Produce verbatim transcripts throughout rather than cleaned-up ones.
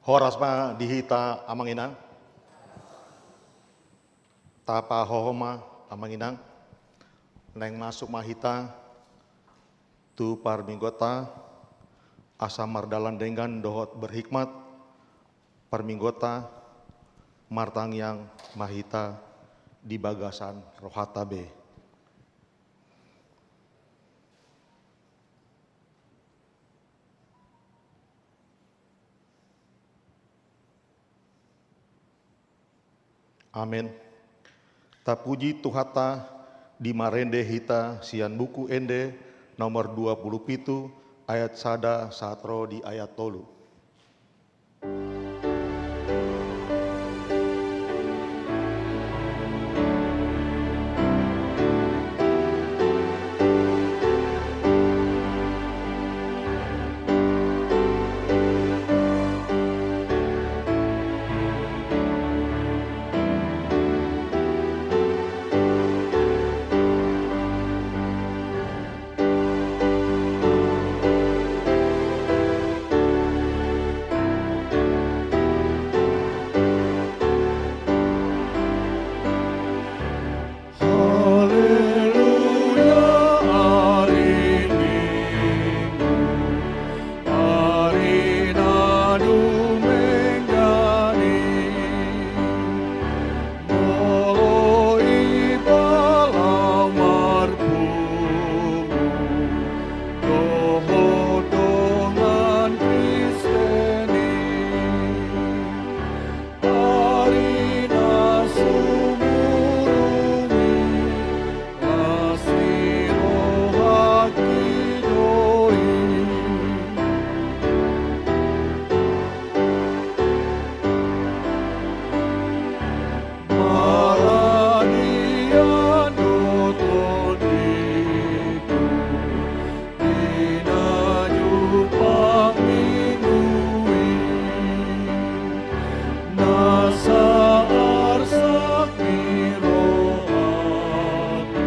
Horas ma di hita, Amang Inang. Tapahohom ma, Amang Inang. Naeng masuk ma hita tu parmingguonta, asa mardalan denggan dohot berhikmat parmingguonta. Martangiang ma hita di bagasan rohanta be. Amen. Tapuji Tuhanta, di marende hita sian Buku Ende nomor dua puluh pitu, ayat sada sahat ro di ayat tolu. Haleluya, ari Minggu, ari na dumenggan i. Molo i pala marpungu dohot dongan Kristen i, ari na sumurung i, las ni rohangki do i. Maradian do tondiku di na jumpang Minggu i, nasa arsak ni rohangku.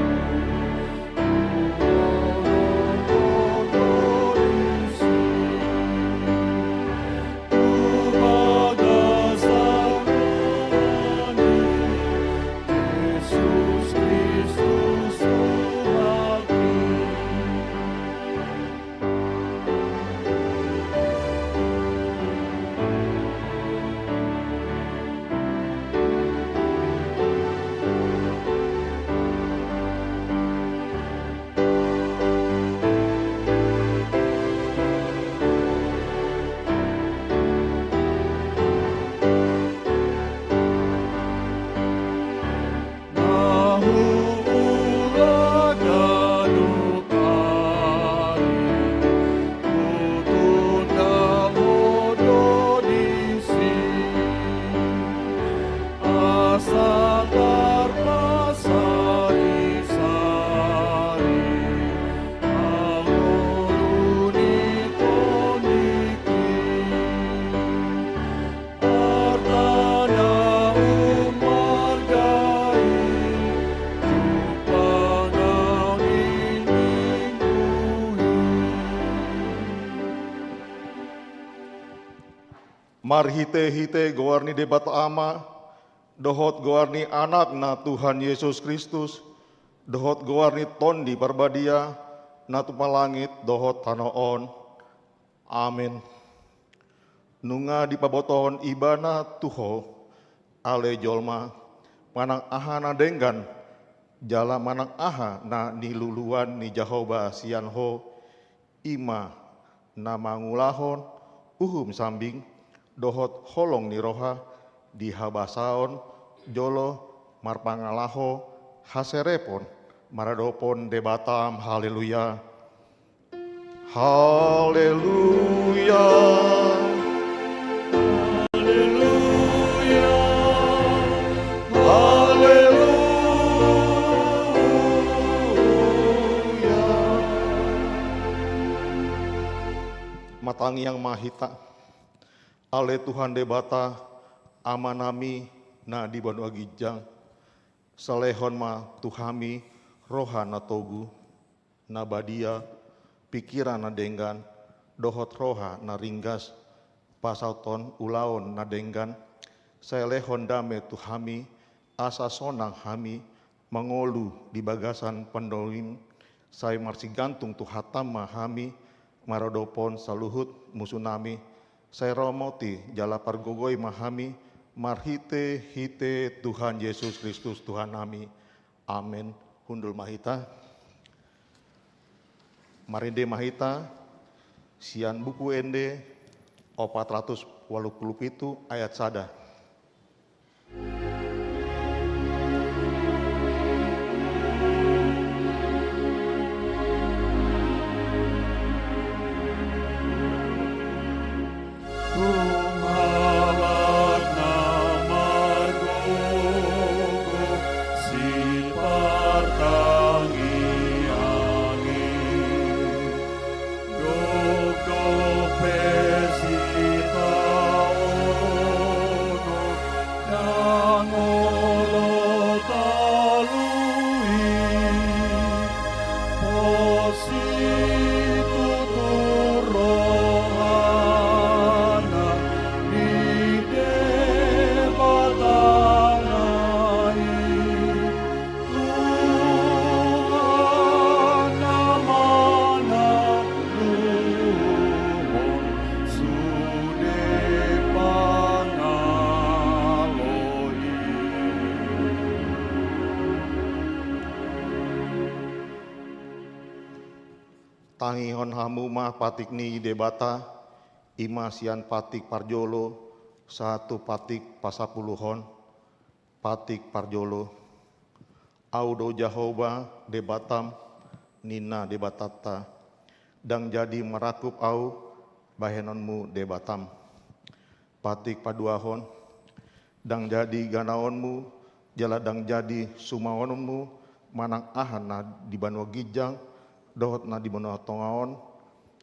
Na huula ganup ari, hutunda ho do disi, asa tarpasari-sari angolu ni tondingki. Arta na ummarga i, jumpang au di Minggu i. Marhite-hite goar ni Debata Ama, dohot goar ni Anakna Tuhan Jesus Kristus, dohot goar ni Tondi Parbadia, na tumpah langit dohot tano on. Amen. Nunga dipabotohon Ibana tu ho, ale jolma, manang aha na denggan, jala manang aha na niluluan ni Jahowa sian ho, i ma na mangulahon uhum sambing dohot holong ni roha di habasaon jolo marpangalaho haserepon maradophon Debatam. Haleluya. Haleluya. Haleluya. Haleluya. Martangiang ma hita. Ale Tuhan Debata, Amanami na di banua ginjang, sai lehon ma tu hami roha na togu, na badia, pingkiran na denggan, dohot roha na ringgas, pasahathon ulaon na denggan, sai lehon dame tu hami, asa sonang hami mangolu di bagasan pandomiM, sai marsigantung tu hataM ma hami, maradophon saluhut musunami, sai ramoti jala pargogoi ma hami, marhite-hite Tuhan Jesus Kristus Tuhannami. Amen. Hundul ma hita. Marende ma hita sian Buku Ende opat ratus ualu pulu pitu ayat sada. Tung halak na margogo sipartangiang i, dokdok pe sitaonon, ndang olo talu i. Pos situtu rohana di Debata nai, Tuhan na mangalehon sude pangalo i. Tangihon hamu ma patik ni Debata, i ma sian patik parjolo sahat tu patik pasapuluhon. Patik parjolo. Ahu do Jahowa Debatam, ninna Debatanta, ndang jadi marangkup ahu bahenonmu Debatam. Patik paduahon. Ndang jadi ganaonmu jala ndang jadi sumaononmu manang aha na di banua ginjang dohot na di banua tonga on,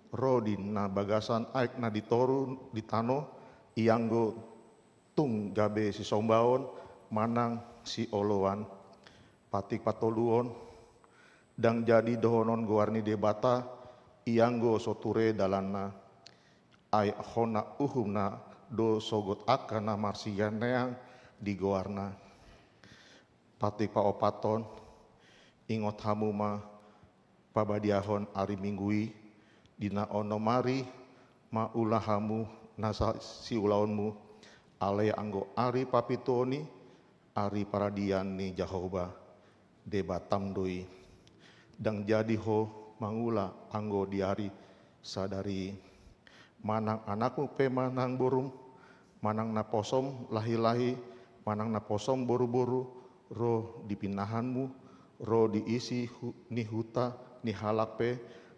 ro di na bagasan aek na di toru di tano, ianggo tung gabe sisombaon manang sioloan. Patik patoluhon. Ndang jadi dohonon goar ni Debata, ianggo so ture dalanna. Ai hona uhumna do sogot angka na marsianean di goarna. Patik paopathon. Ingot hamu ma pabadiahon ari Minggu i, di na onom ari ma ula hamu nasa siulaonmu, alai anggo ari papituhon i, ari paradian ni Jahowa Debatam do i. Ndang jadi ho mangula anggo di ari sadari i. Manang anakmu pe manang borum, manang naposom lahilahi, manang naposom boruboru, ro di pinahanmu, ro di isi hu-, ni huta ni halak pe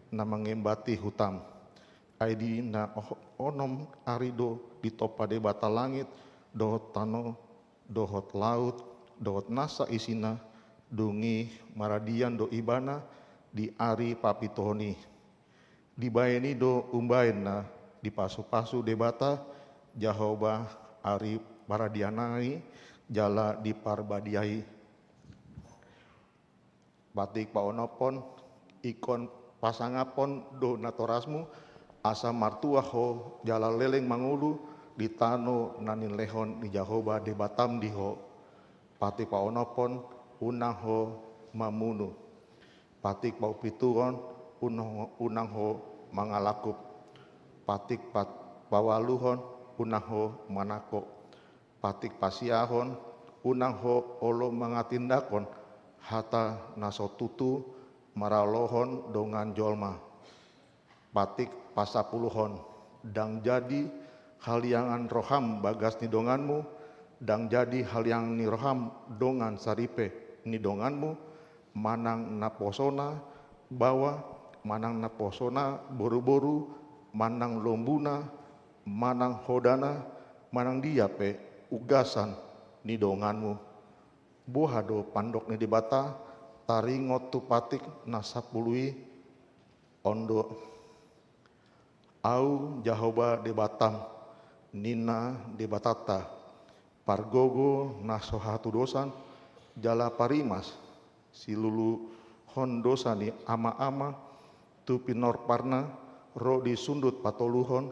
na mangembati hutam. Ai di na oh-, onom ari do ditompa Debata langit dohot tano, dohot laut, dohot nasa isina, dung i maradian do Ibana di ari papituhon i. Dibaen i do umbaen na dipasupasu Debata Jahowa ari paradian i jala diparbadiai. Patik paonomhon. Ingkon pasangaphon do natorasmu, asa martua ho jala leleng mangolu di tano na nilehon ni Jahowa Debatam di ho. Patik paonomhon. Unang ho mamunu. Patik paompituhon. Unang, unang ho mangalangkup. Patik pat-, paualuhon. Unang ho manangko. Patik pasiahon. Unang ho olo mangatindangkon hata na so tutu maralohon dongan jolma. Patik pasapuluhon. Ndang jadi haliangan roham bagas ni donganmu, ndang jadi haliangan ni roham dongan saripe ni donganmu, manang naposona baoa, manang naposona boruboru, manang lombuna, manang hodana, manang dia pe ugasan ni donganmu. Boha do pandok ni Debata taringot tu patik na sampulu i? On do. Au Jahowa Debatam, ninna Debatanta, pargogo na so hatudosan, jala parimas siluluhon dosa ni amaama tu pinomparna, ro di sundut patoluhon,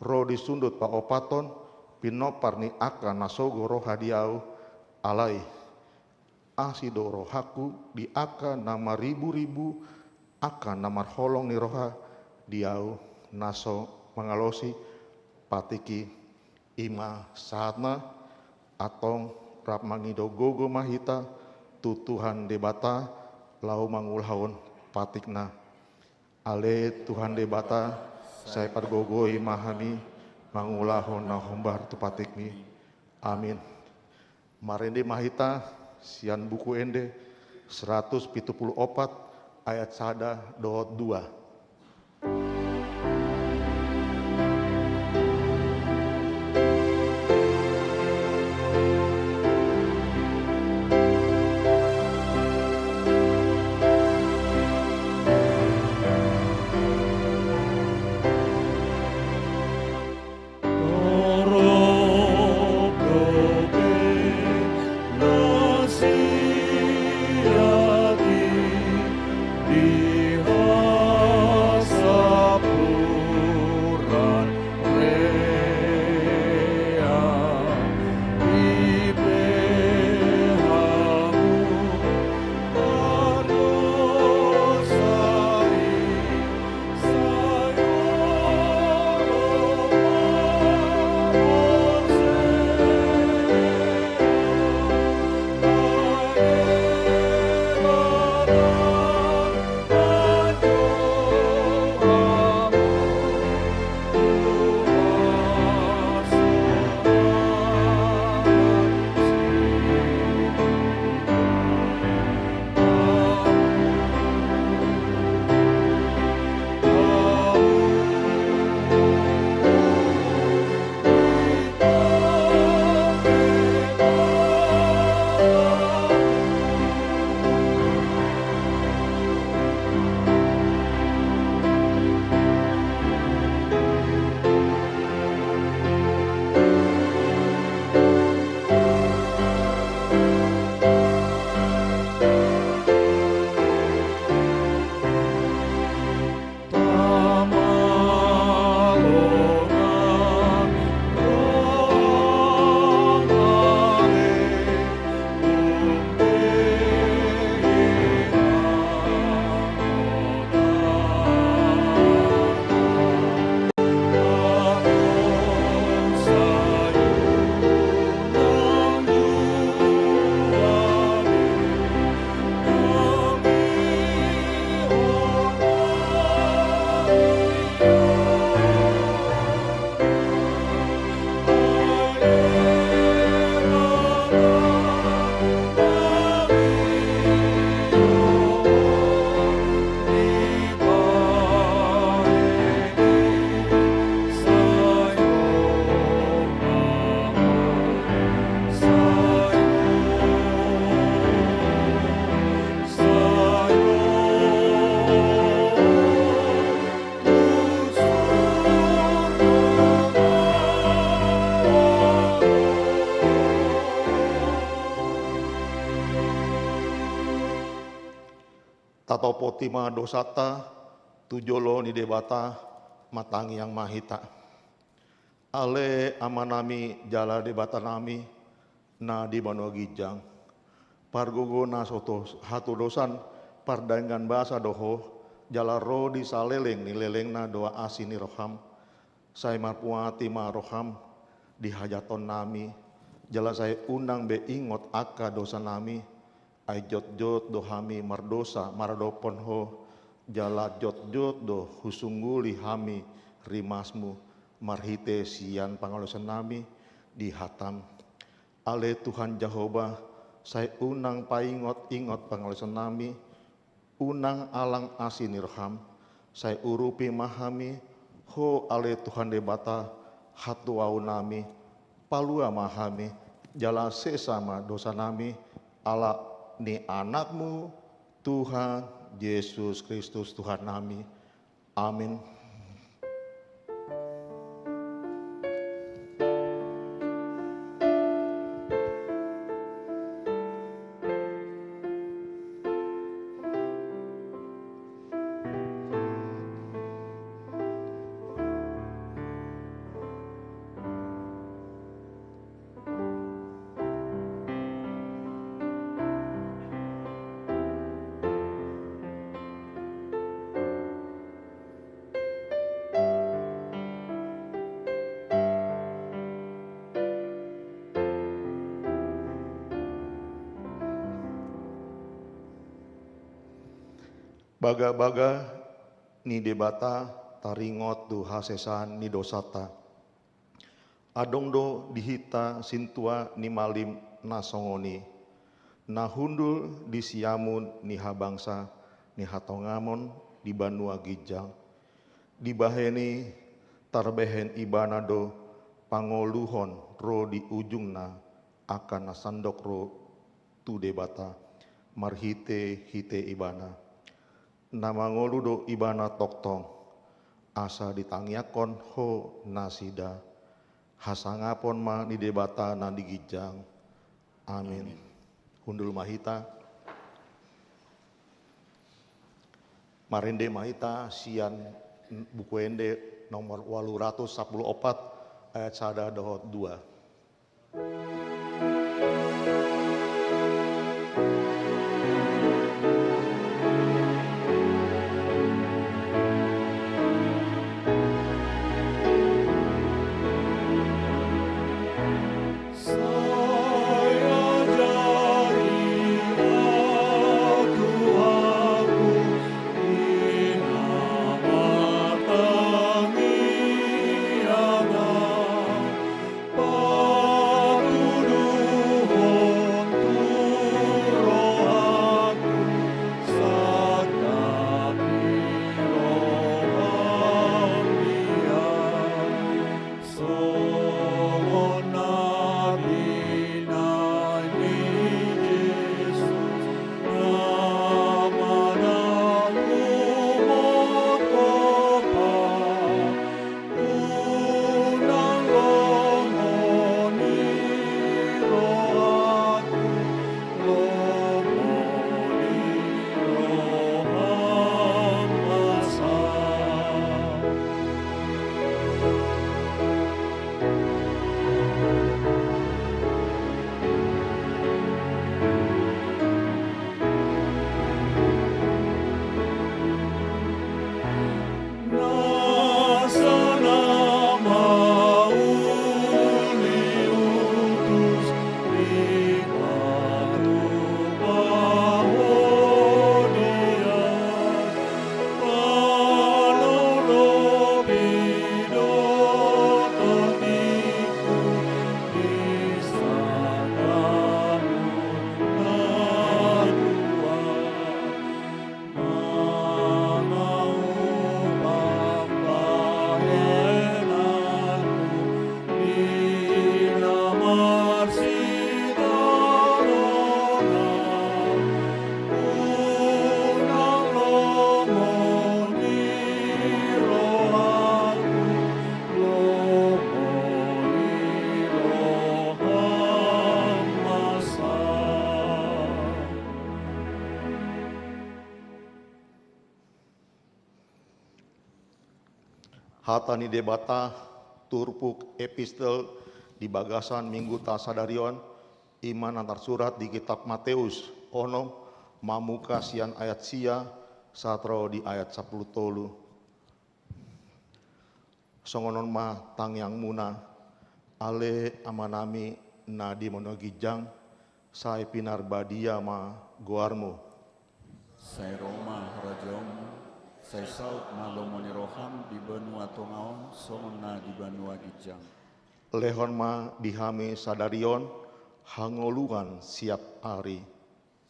ro di sundut paopathon, pinompar ni angka na sogo roha di Au. Alai asi do rohangku di angka na marriburibu, angka na marholong ni roha di Au, na so mangalosi patikki. I ma sahatna. Antong rap mangido gogo ma hita tu Tuhan Debata, laho mangulahon patikna. Ale Tuhan Debata, sai pargogoi ma hami mangulahon na hombar tu patikmi. Amin. Marende ma hita sian Buku Ende seratus pitu pulu opat, ayat sada dohot dua. Tatopoti ma dosanta tu jolo ni Debata, martangiang ma hita. Ale Amanami jala Debatanami na di banua ginjang, pargogo na so to-, hatudosan pardenggan basa do Ho, jala ro di saleleng ni lelengna do asi ni roham. Sai marpuati ma roham di hajatonnami, jala sai unang be ingot angka dosanami, ai jotjot do hami mardosa maradophon Ho, jala jotjot do husungguli hami rimasmu marhite sian pangalaosionnami di hatam. Ale Tuhan Jahowa, sai unang paingotingot pangalaosionnami, unang alang asi ni roham, sai urupi ma hami Ho ale Tuhan Debata hatuaonnami, palua ma hami, jala sesa ma dosanami, ala ni Anakmu, Tuhan Jesus Kristus Tuhannami. Amin. Bagabaga ni Debata taringot tu hasesaan ni dosanta. Adong do di hita sintua ni malim na songon i, na hundul di siamun ni habangsa ni hatongamon di banua ginjang. Dibahen i tarbahen ibana do pangoluhon ro di ujungna angka na sandok ro tu Debata marhitehite ibana. Na mangolu do ibana tongtong, asa ditangiangkon ho nasida. Hasangapon ma ni Debata na di ginjang. Amin. Amin. Hundul ma hita. Marende ma hita sian Buku Ende nomor ualu ratus sampulu opat, ayat sada dohot dua. Hata ni Debata, turpuk epistel di bagasan Mingguta sadari on, i ma na tarsurat di kitab Mateus onom, mamungka sian ayat sia sahat ro di ayat sampulu tolu. Songon on ma tangiangmuna: Ale Amanami na di banua ginjang, sai pinarbadia ma goarmu. Sai ro ma harajaonmu, sai saut ma lomo ni roham di banua tonga on songon na di banua ginjang. Lehon ma di hami sadari on hangoluan siap ari.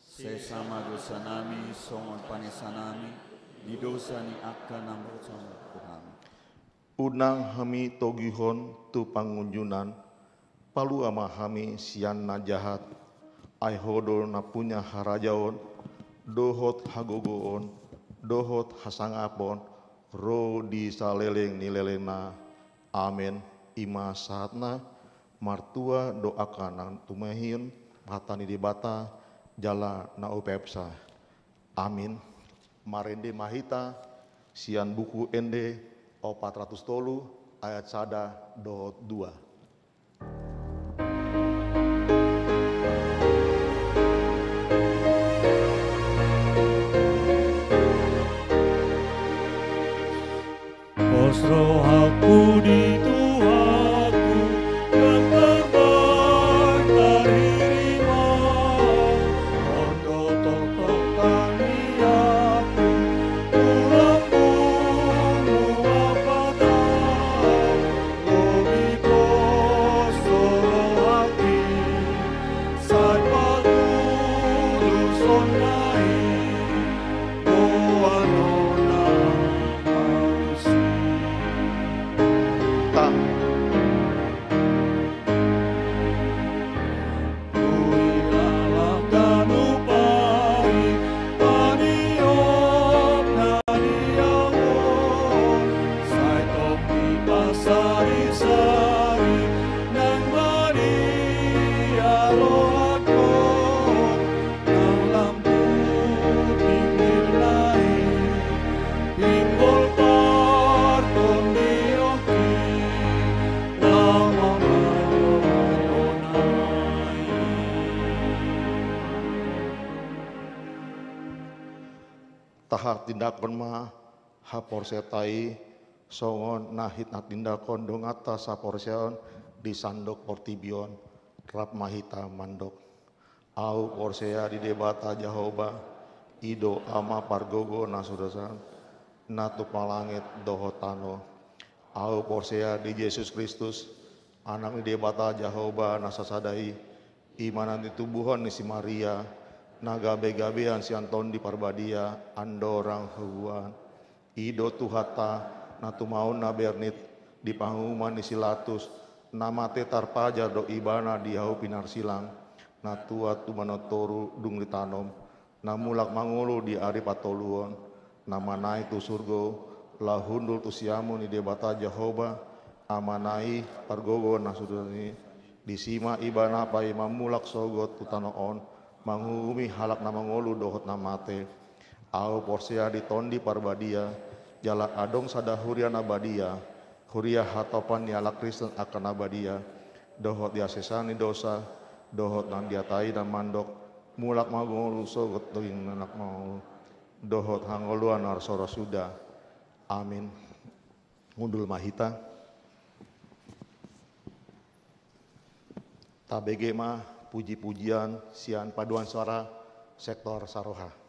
Sesa ma dosanami songon panesanami di dosa ni angka na manghushon hami. Unang hami togihon tu pangunjunan, palua ma hami sian na jahat. Ai Ho do na punya harajaon, dohot hagogoon, dohot hasangapon, ro di saleleng ni lelengna. Amen. I ma sahatna. Martua do angka na tumehon hata ni Debata jala na umpeopsa. Amin. Marende ma hita sian Buku Ende opat ratus tolu ayat sada dohot dua. Pos rohangku di Tuhanku, yang terbaik dari rimau. On do tongtong tangiangku, Hatindangkon ma haporseaonta i, songon na hita hatindangkon donganta saporseaon di sandok portibi on. Rap ma hita mandok. Ahu porsea di Debata Jahowa, i do Ama pargogo na so dasan, na tumpak langit dohot tano. Ahu porsea di Jesus Kristus, Anak ni Debata Jahowa na sasada i, i ma na tinitubuhon ni si Maria, na gabegabean sian Tondi Parbadia, andorang hubuan. I do Tuhanta, na tumaon na bernit, di panguhuman ni si Latus, na mate tarpajar do ibana di hau pinarsilang, na tuat tu banua toru dung ditanom, na mulak mangolu di ari patoluhon, na manaek tu surgo, laho hundul tu siamun ni Debata Jahowa, Amana i, pargogo na so dasan i, disi ma ibana paima mulak sogot tu tano on, manguhumi halak na mangolu dohot na mate. Ahu porsea di Tondi Parbadia, jala adong sada huria na badia, huria hatopan ni halak Kristen angka na badia, dohot di hasesaan ni dosa, dohot nang di hata i na mandok, mulak mangolu sogot daging ni halak na mangolu, dohot hangoluan na so ra suda. Amin. Hundul ma hita. Tabege ma puji-pujian sian paduan suara sektor saroha.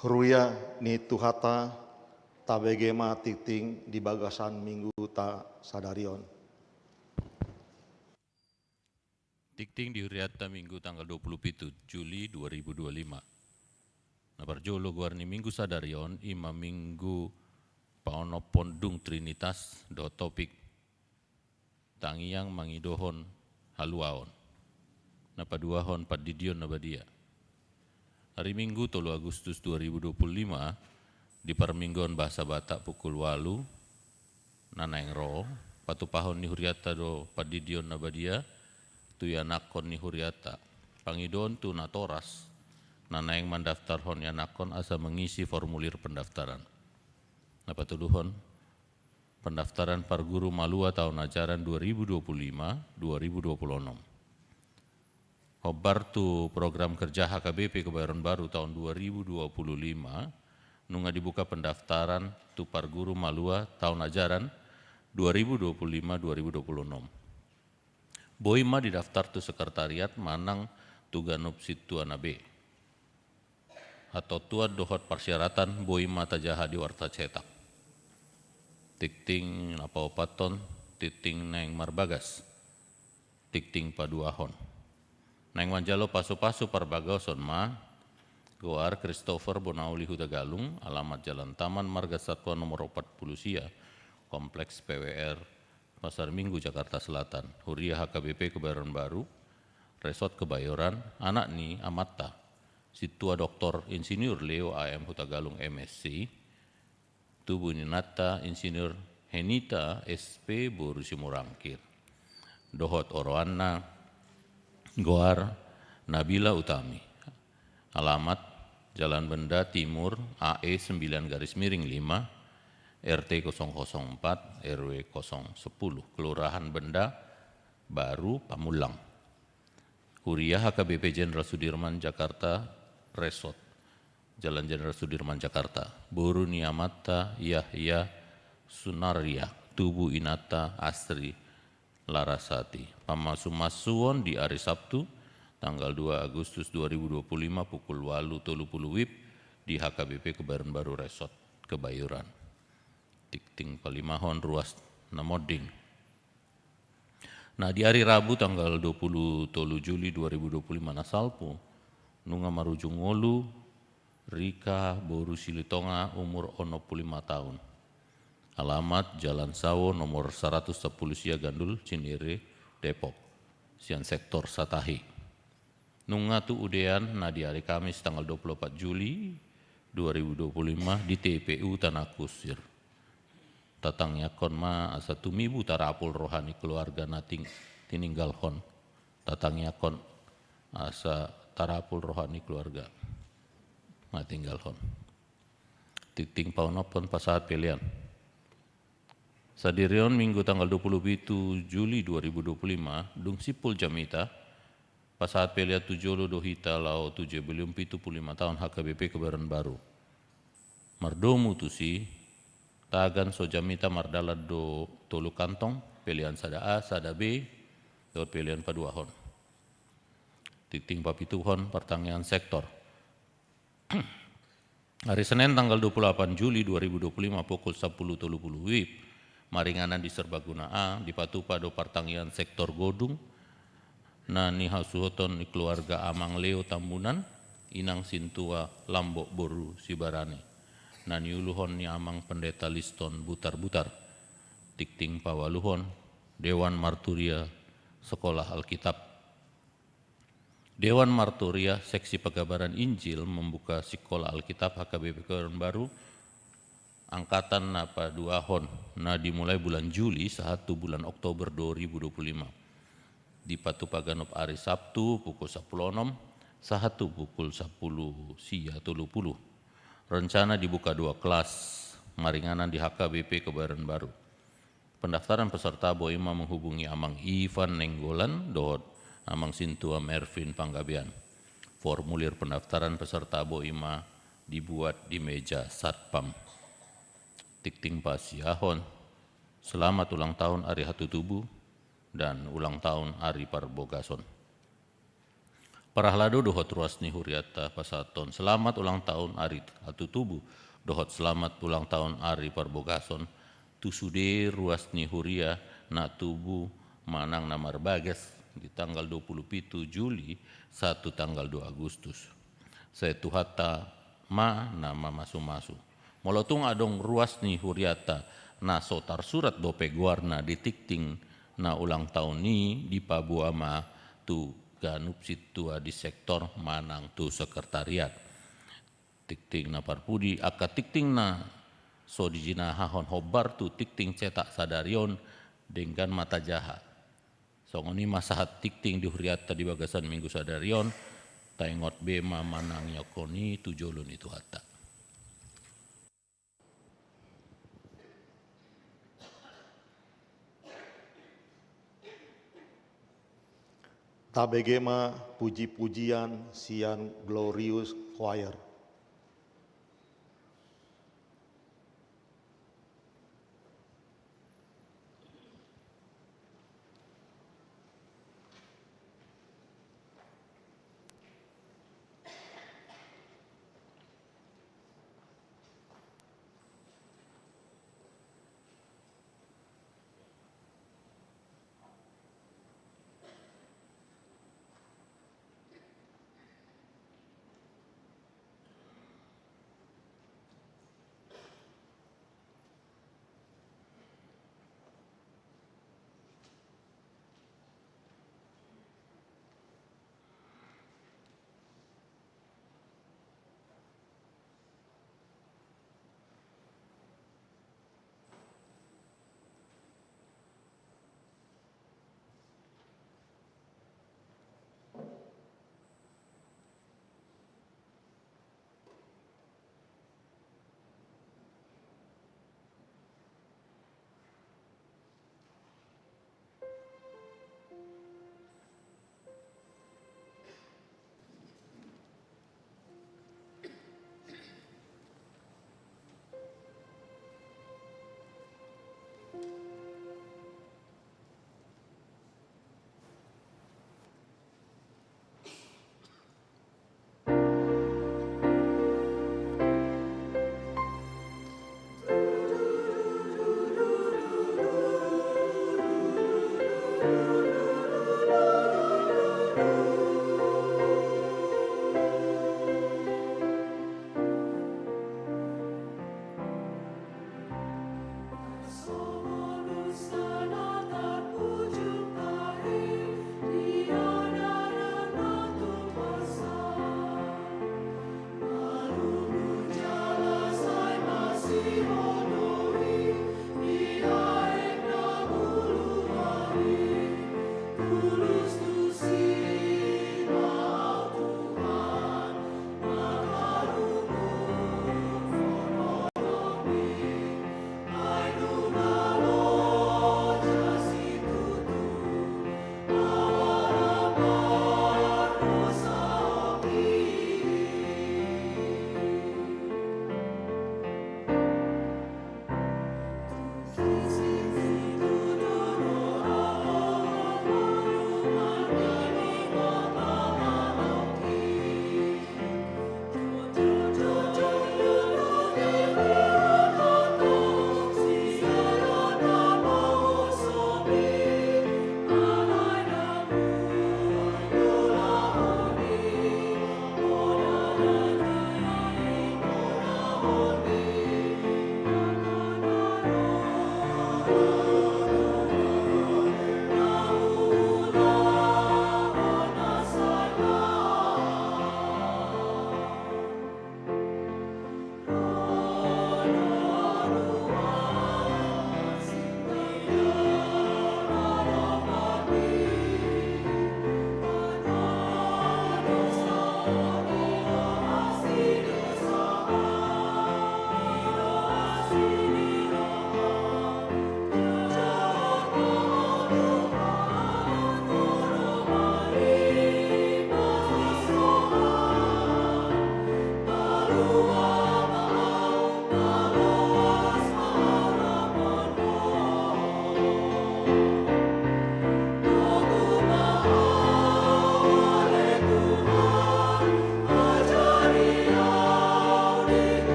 Huria ni Tuhanta, tabege ma tingting di bagasan mingguta sadari on. Tingting di hurianta Minggu tanggal dua puluh pitu Juli dua ribu dua puluh lima. Na parjolo, goar ni minggu sadari on i ma minggu paonomhon dung Trinitas dohot topik tangiang mangidohon haluaon. Na paduahon, pandidion na badia. Ari Minggu tolu Agustus dua ribu dua puluh lima, di parmingguon bahasa Batak pukul ualu na naeng ro, patupahon ni hurianta do pandidion na badia tu ianakhon ni hurianta. Pangidoon tu natoras na naeng mandaftarhon ianakhon asa mengisi formulir pendaftaran. Na patoluhon, pendaftaran parguru malua taon ajaran dua ribu dua puluh lima dua ribu dua puluh enam. Hombar tu program kerja H K B P Kebayoran Baru taon dua ribu dua puluh lima, nunga dibuka pendaftaran tu parguru malua taon ajaran dua ribu dua puluh lima dua ribu dua puluh enam. Boi ma didaftar tu sekretariat manang tu ganup sintua na be. Hatotuan dohot parsyaratan boi ma tajaha di warta cetak. Tingting na paopathon, tingting naeng marbagas. Tingting paduahon. Naeng manjalo pasupasu parbagason ma goar Christopher Bonauli Hutagalung, alamat Jalan Taman Marga Satwa nomor opat puluh sia, Kompleks P W R Pasar Minggu, Jakarta Selatan. Huria H K B P Kebayoran Baru, Resort Kebayoran, anak ni amanta Sintua Doktor Insinyur Leo A M Hutagalung M Si, tubu ni inanta Insinyur Henita S P boru Simorangkir, dohot oroanna goar Nabila Utami. Alamat Jalan Benda Timur A E sembilan garis miring lima, R T kosong kosong empat, R W kosong sepuluh, Kelurahan Benda Baru, Pamulang. Huria H K B P Jenderal Sudirman, Jakarta, Resort, Jalan Jenderal Sudirman, Jakarta. Boru ni amanta Yahya Sunaria, tubu inanta Asri Larasati. Pamasumasuon di ari Sabtu, tanggal dua Agustus dua ribu dua puluh lima, pukul ualu tolu puluh WIB, di H K B P Kebayoran Baru Resort Kebayoran. Tingting palimahon, ruas na monding. Na di ari Rabu tanggal dua puluh tolu Juli dua ribu dua puluh lima na salpu, nunga marujung ngolu Rika boru Silitonga, umur onom puluh lima taon. Alamat Jalan Sawo nomor saratus sampulu sia Gandul, Cinere, Depok, sian sektor Satahi. Nunga tu udean na di ari Kamis tanggal dua puluh opat Juli dua ribu dua puluh lima di T P U Tanah Kusir. Tatangiangkon ma asa tumibu tarapul roha ni keluarga na ting-, tininggalhon. Tatangiangkon asa tarapul roha ni keluarga na tininggalhon. Tingting paonomhon, pasahat pelean. Sadari on Minggu tanggal dua puluh pitu Juli dua ribu dua puluh lima, dung simpul jamita, pasahat pelean tu jolo do hita laho tu Jubileum pitu puluh lima taon H K B P Kebayoran Baru. Mardomu tusi, tagan so jamita mardalan do tolu kantong, pelean sada A, sada B, dohot pelean paduahon. Tingting papituhon, partangiangan sektor. Ari Senen tanggal dua puluh delapan Juli dua ribu dua puluh lima pukul sampulu tolu puluh WIB, maringanan di Serbaguna A, dipatupa do partangiangan sektor godung na nihasuhuton ni keluarga Amang Leo Tambunan, Inang Sintua Lambok boru Sibarani, na niuluhon ni Amang Pendeta Liston Butarbutar. Tingting paualuhon, Dewan Marturia Sekolah Alkitab. Dewan Marturia Seksi Pekabaran Injil membuka Sikola Alkitab H K B P Kebayoran Baru angkatan na paduahon, na dimulai bulan Juli sahat tu bulan Oktober dua ribu dua puluh lima. Dipatupa ganup ari Sabtu pukul sampulu onom sahat tu pukul sampulu sia tolu puluh. Rencana dibuka dua kelas maringanan di H K B P Kebayoran Baru. Pendaftaran peserta boi ma menghubungi Amang Ivan Nenggolan dohot Amang Sintua Mervin Panggabean. Formulir pendaftaran peserta boi ma dibuat di meja satpam. Tingting pasiahon, selamat ulang tahun ari hatutubu dan ulang tahun ari parbogason. Parhalado dohot ruas ni hurianta pasahathon selamat ulang tahun ari hatutubu dohot selamat ulang tahun ari parbogason tu sude ruas ni huria na tubu manang na marbagas di tanggal dua pulu pitu Juli sahat tu tanggal dua Agustus. Sai Tuhanta ma na mamasumasu. Molo tung adong ruas ni hurianta na so tarsurat dope goarna di tingting na ulang tahun i, dipaboa ma tu ganup sintua di sektor manang tu sekretariat. Tingting na parpudi, angka tingting na so dijinahahon hombar tu tingting cetak sadari on denggan ma tajaha. Songon i ma sahat tingting di hurianta di bagasan minggu sadari on, taingot be ma manangiangkon i tu jolo ni Tuhanta. Tabege ma puji-pujian sian Glorious Choir.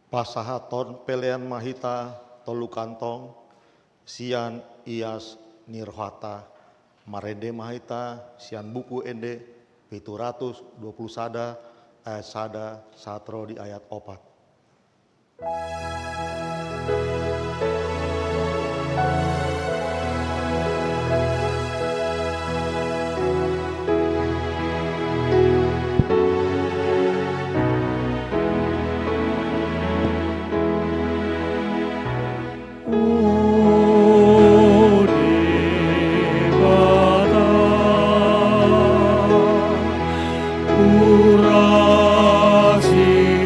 Pasahathon pelean ma hita tolu kantong sian ias ni rohanta. Marende ma hita sian Buku Ende pitu ratus dua pulu sada, ayat sada sahat ro di ayat opat. O Debata, urasi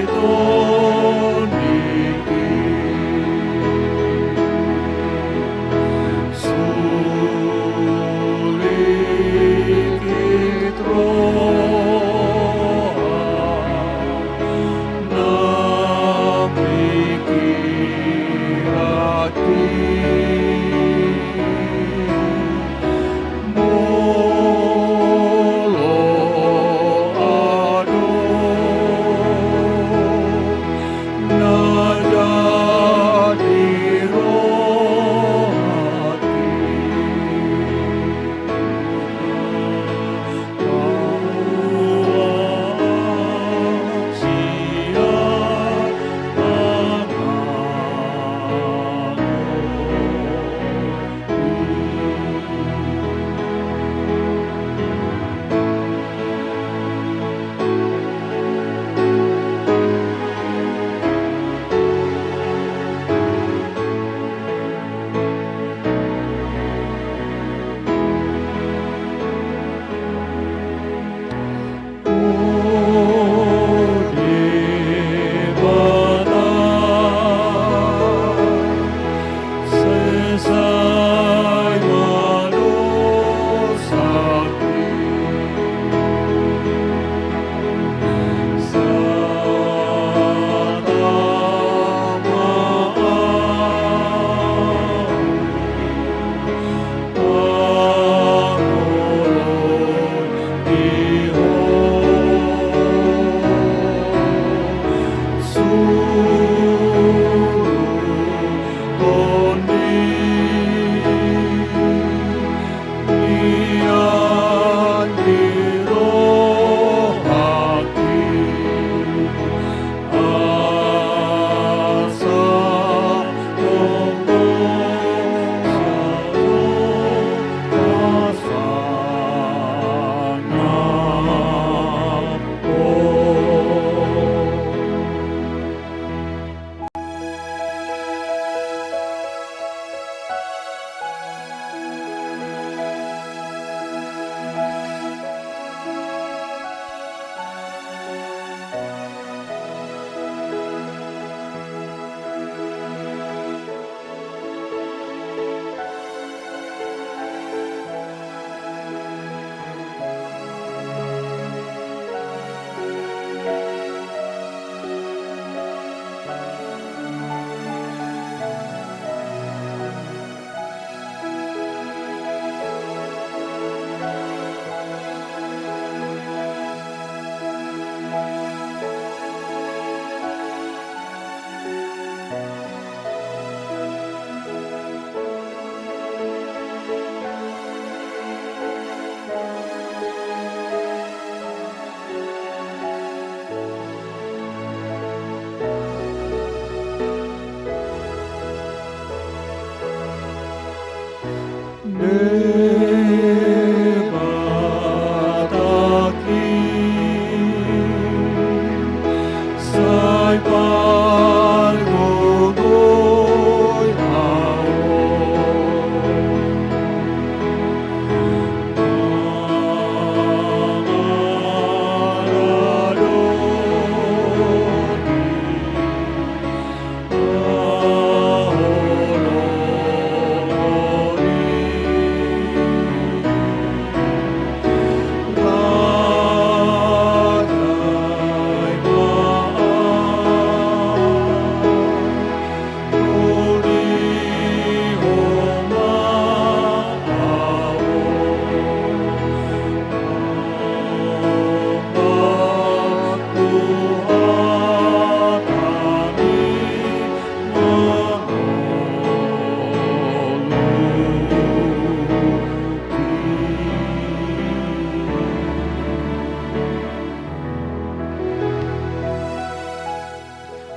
tondingki.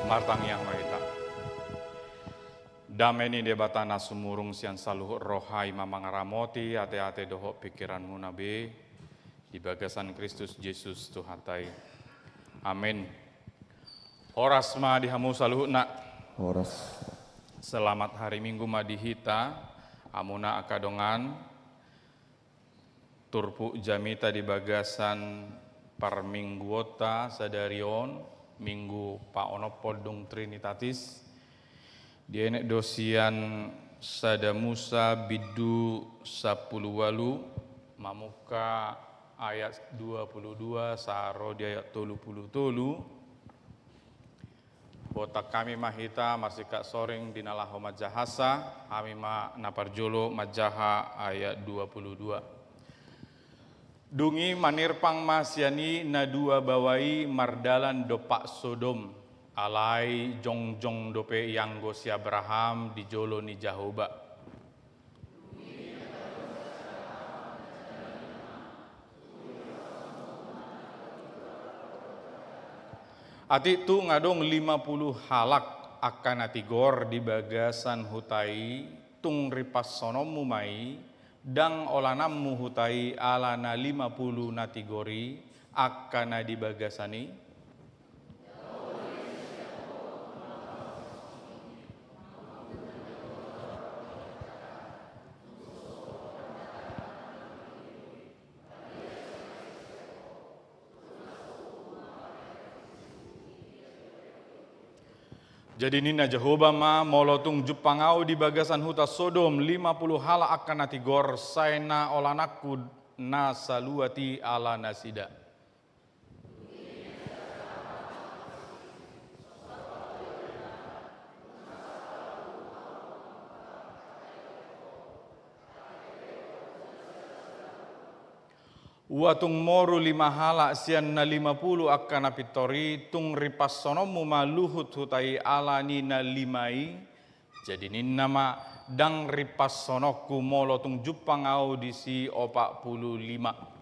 Martangiang ma hita. Dame ni Debata na sumurung sian saluhut roha i ma mangaramoti ateate dohot pingkiranmuna be di bagasan Kristus Jesus Tuhanta i. Amin. Horas ma di hamu saluhutna. Horas. Selamat hari Minggu ma di hita, hamuna angka dongan. Turpuk jamita di bagasan parmingguonta sadari on, Minggu paonomhon dung Trinitatis, dienet do sian Sada Musa bindu sampulu ualu, mamungka ayat dua pulu dua sahat ro di ayat tolu pulu tolu. Botohon hami ma hita marsingkat soring di na laho manjahansa, hami ma na parjolo manjaha ayat dua pulu dua. Dung i manirpang ma sian i na dua baoa i mardalan dompak Sodom, alai jongjong dope ianggo si Abraham di jolo ni Jahowa. Atik tung adong lima pulu halak angka na tigor di bagasan huta i, tung ripanshononmu ma i, ndang olananmu huta i ala na lima pulu na tigor i, angka na di bagasan i. Jadi ninna Jahowa ma, molo tung jumpang ahu di bagasan huta Sodom lima pulu halak angka na tigor, sai na olananku na saluat i ala nasida. Ua tung moru lima halak sian na lima pulu angka na pintor i, tung ripanshononmu ma luhut huta i ala ni na lima i. Jadi ninna ma, ndang ripanshononku molo tung jumpang ahu disi opat pulu lima.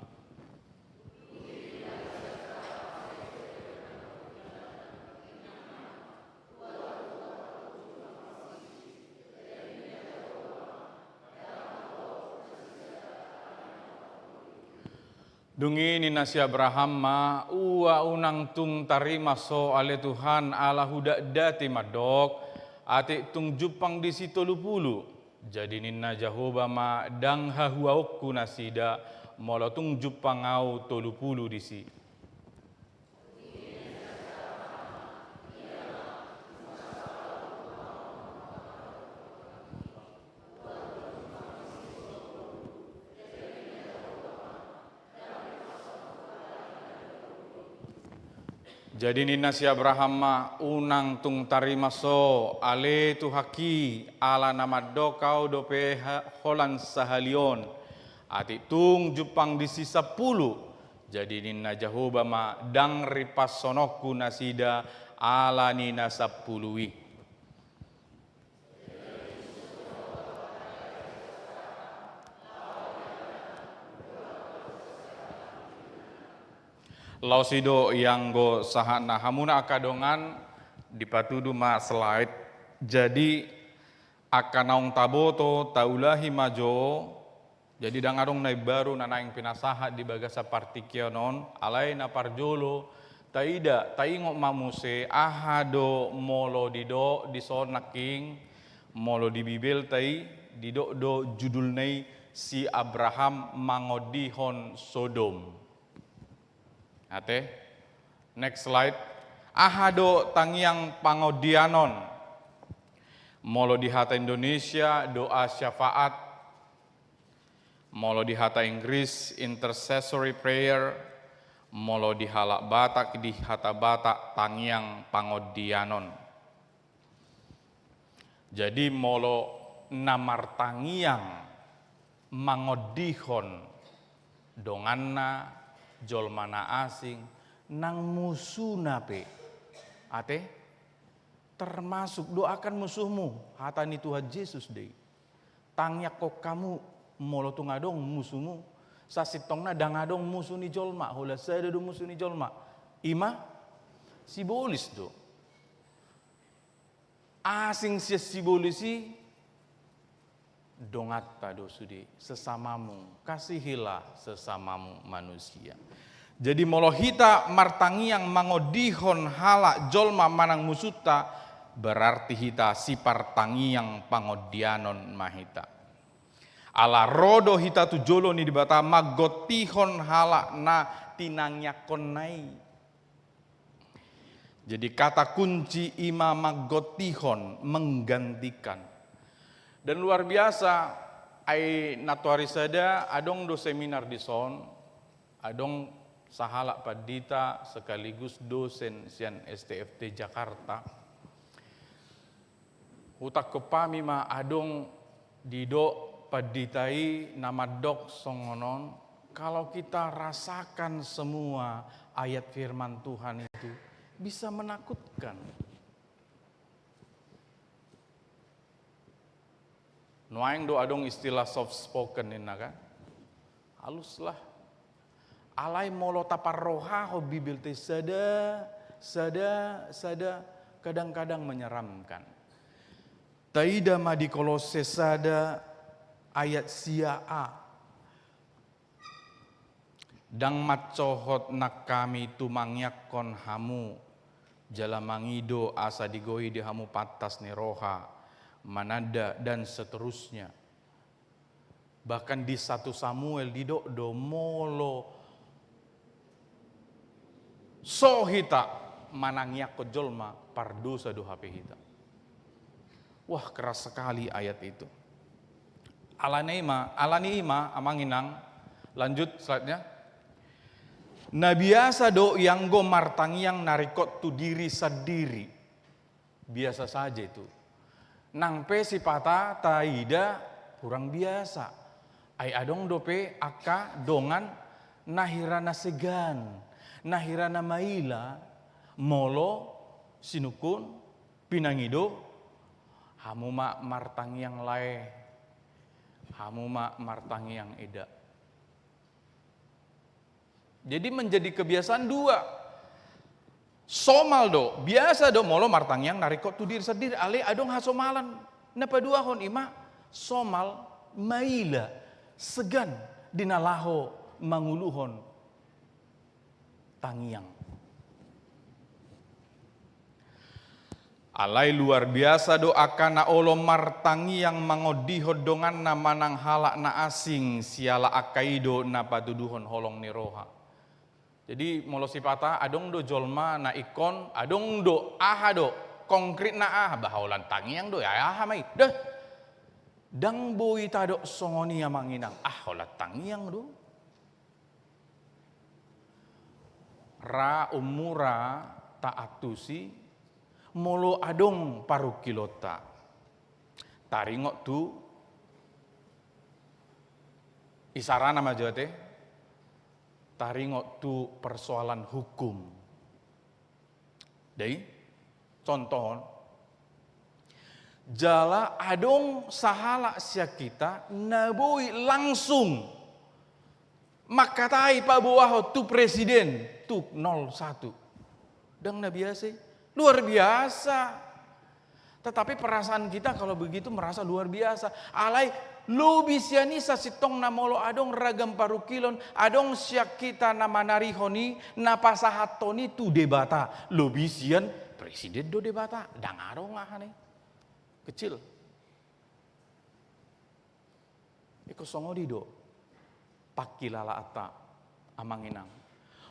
Dung i ninna si Abraham ma, ua unang tung tarima so ale Tuhan, ala hudakdati mandok, atik tung jumpang disi tolu pulu. Jadi ninna Jahowa ma, ndang hahuaonku nasida, molo tung jumpang ahu tolu pulu disi. Jadi ninna si Abraham ma, unang tung tarima so ale Tuhanki, ala na mandok ahu dope ha-, holan sahali on, atik tung jumpang disi sampulu. Jadi ninna Jahowa ma, ndang ripanshononku nasida ala ni na sampulu i. Laos i do ianggo sahatna. Hamuna angka dongan, dipatudu ma slide. Jadi angka naung taboto, taulahi ma jo. Jadi ndang adong na imbaru na naeng pinasahat di bagasan partingkian on, alai na parjolo, taida, taingot ma muse, aha do molo didok dison nangkin, molo di Bibelta i, didok do judulna i si Abraham mangondihon Sodom. Ate? Next slide. Aha do tangiang pangondianon? Molo di hata Indonesia, doa syafaat. Molo di hata Inggris, intercessory prayer. Molo di halak Batak, di hata Batak, tangiang pangondianon. Jadi molo na martangiang mangondihon donganna, jolma na asing, nang musuna pe. Ate? Termasuk doakan musuhmu, hata ni Tuhan Jesus do i. Tangiangkon hamu molo tung adong musumu. Sasintongna ndang adong musu ni jolma, holan sada do musu ni jolma. I ma, sibolis do. asing sian sibolis i, donganta do sude, sesamamu, kasihilah sesamamu manusia. Jadi molo hita martangiang mangondihon halak jolma manang musunta, berarti hita sipartangiang pangondianon ma hita. Ala ro do hita tu jolo ni Debata manggontihon halak na tinangiangkonna i. Jadi kata kunci i ma manggontihon, menggantikan. Dan luar biasa, ai nantoari sada adong do seminar dison, adong sahalak pandita sekaligus dosen sian S T F T Jakarta. Hutangkon hami ma adong didok pandita i na mandok songon on, kalau kita rasakan semua ayat firman Tuhan itu, bisa menakutkan. Nuaeng do adong istilah soft spoken ninna kan? Haluslah. Alai molo taparrohahon Bibelta i sada, sada, sada, kadang-kadang menyeramkan. Taida ma di Kolosse sada ayat sia a. Ndang mansohot nang hami tumangiangkon hamu, jala mangido asa digohi di hamu pantas ni roha, mananda, dan seterusnya. Bahkan di satu Samuel didok do molo so hita manangiangkon jolma, pardosa do hape hita. Wah, keras sekali ayat itu. Alani i ma, alani i ma, amang inang, lanjut slide-nya. Na biasa do i anggo martangiang na ringkot tu diri sandiri. Biasa saja itu. Nang pe sipata taida kurang biasa. Ai adong dope angka dongan na hira na segan, na hira na maila, molo sinungkun, pinangido, hamu ma martangiang lae, hamu ma martangiang eda. Jadi menjadi kebiasaan dua. Somal do, biasa do molo martangiang na ringkot tu diri sandiri, alai adong hasomalan. Na paduahon i ma somal, maila, segan di na laho manguluhon tangiang. Alai luar biasa do angka na olo martangiang mangondihon donganna manang halak na asing, siala angka i do na patuduhon holong ni roha. Jadi molo sipata adong do jolma na ingkon, adong do aha do, konkritna aha, bah holan tangiang do, ya aha ma i. Dah, ndang boi tadok songon i amang inang, ah holan tangiang do. Ra umura taantusi, molo adong parungkilonta. Taringot tu isarana ma jo ate, taringot tu persoalan hukum. Dei, contohon, jala adong sahalak sian hita na boi langsung mangkatai paboahon tu presiden, tu nol satu. Ndang na biasa i. Luar biasa. Tetapi perasaan kita kalau begitu merasa luar biasa. Alai lobi sian i sasintongna molo adong ragam parungkilon, adong sian hita na manarihon i, na pasahathon i tu Debata. Lobi sian presiden do Debata. Ndang adong aha ni. Kecil. Ingkon songon i do pangkilalaanta, amang inang.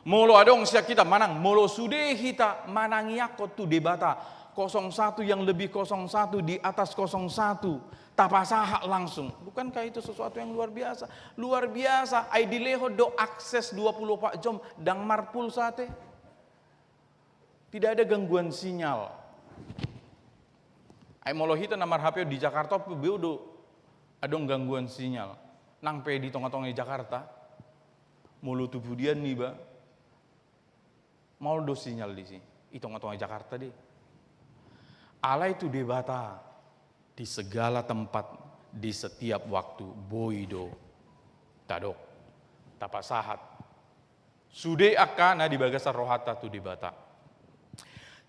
Molo adong sian hita manang, molo sude hita manangiangkon tu Debata, kosong satu yang lebih kosong satu di atas kosong satu, tapasahat langsung. Bukankah itu sesuatu yang luar biasa? Luar biasa, ai dilehon do akses dua puluh empat jam, ndang marpulsa ate. Tidak ada gangguan sinyal. Ai molo hita na mar-H P di Jakarta pe boi do adong gangguan sinyal. Nang pe di tonga-tonga ni Jakarta, molo tu pudian iba, maol do sinyal disi, di tonga-tonga ni Jakarta dei. Alai tu Debata di segala tempat, di setiap waktu, boi do tadok, tapasahat sude angka na di bagasan rohanta tu Debata.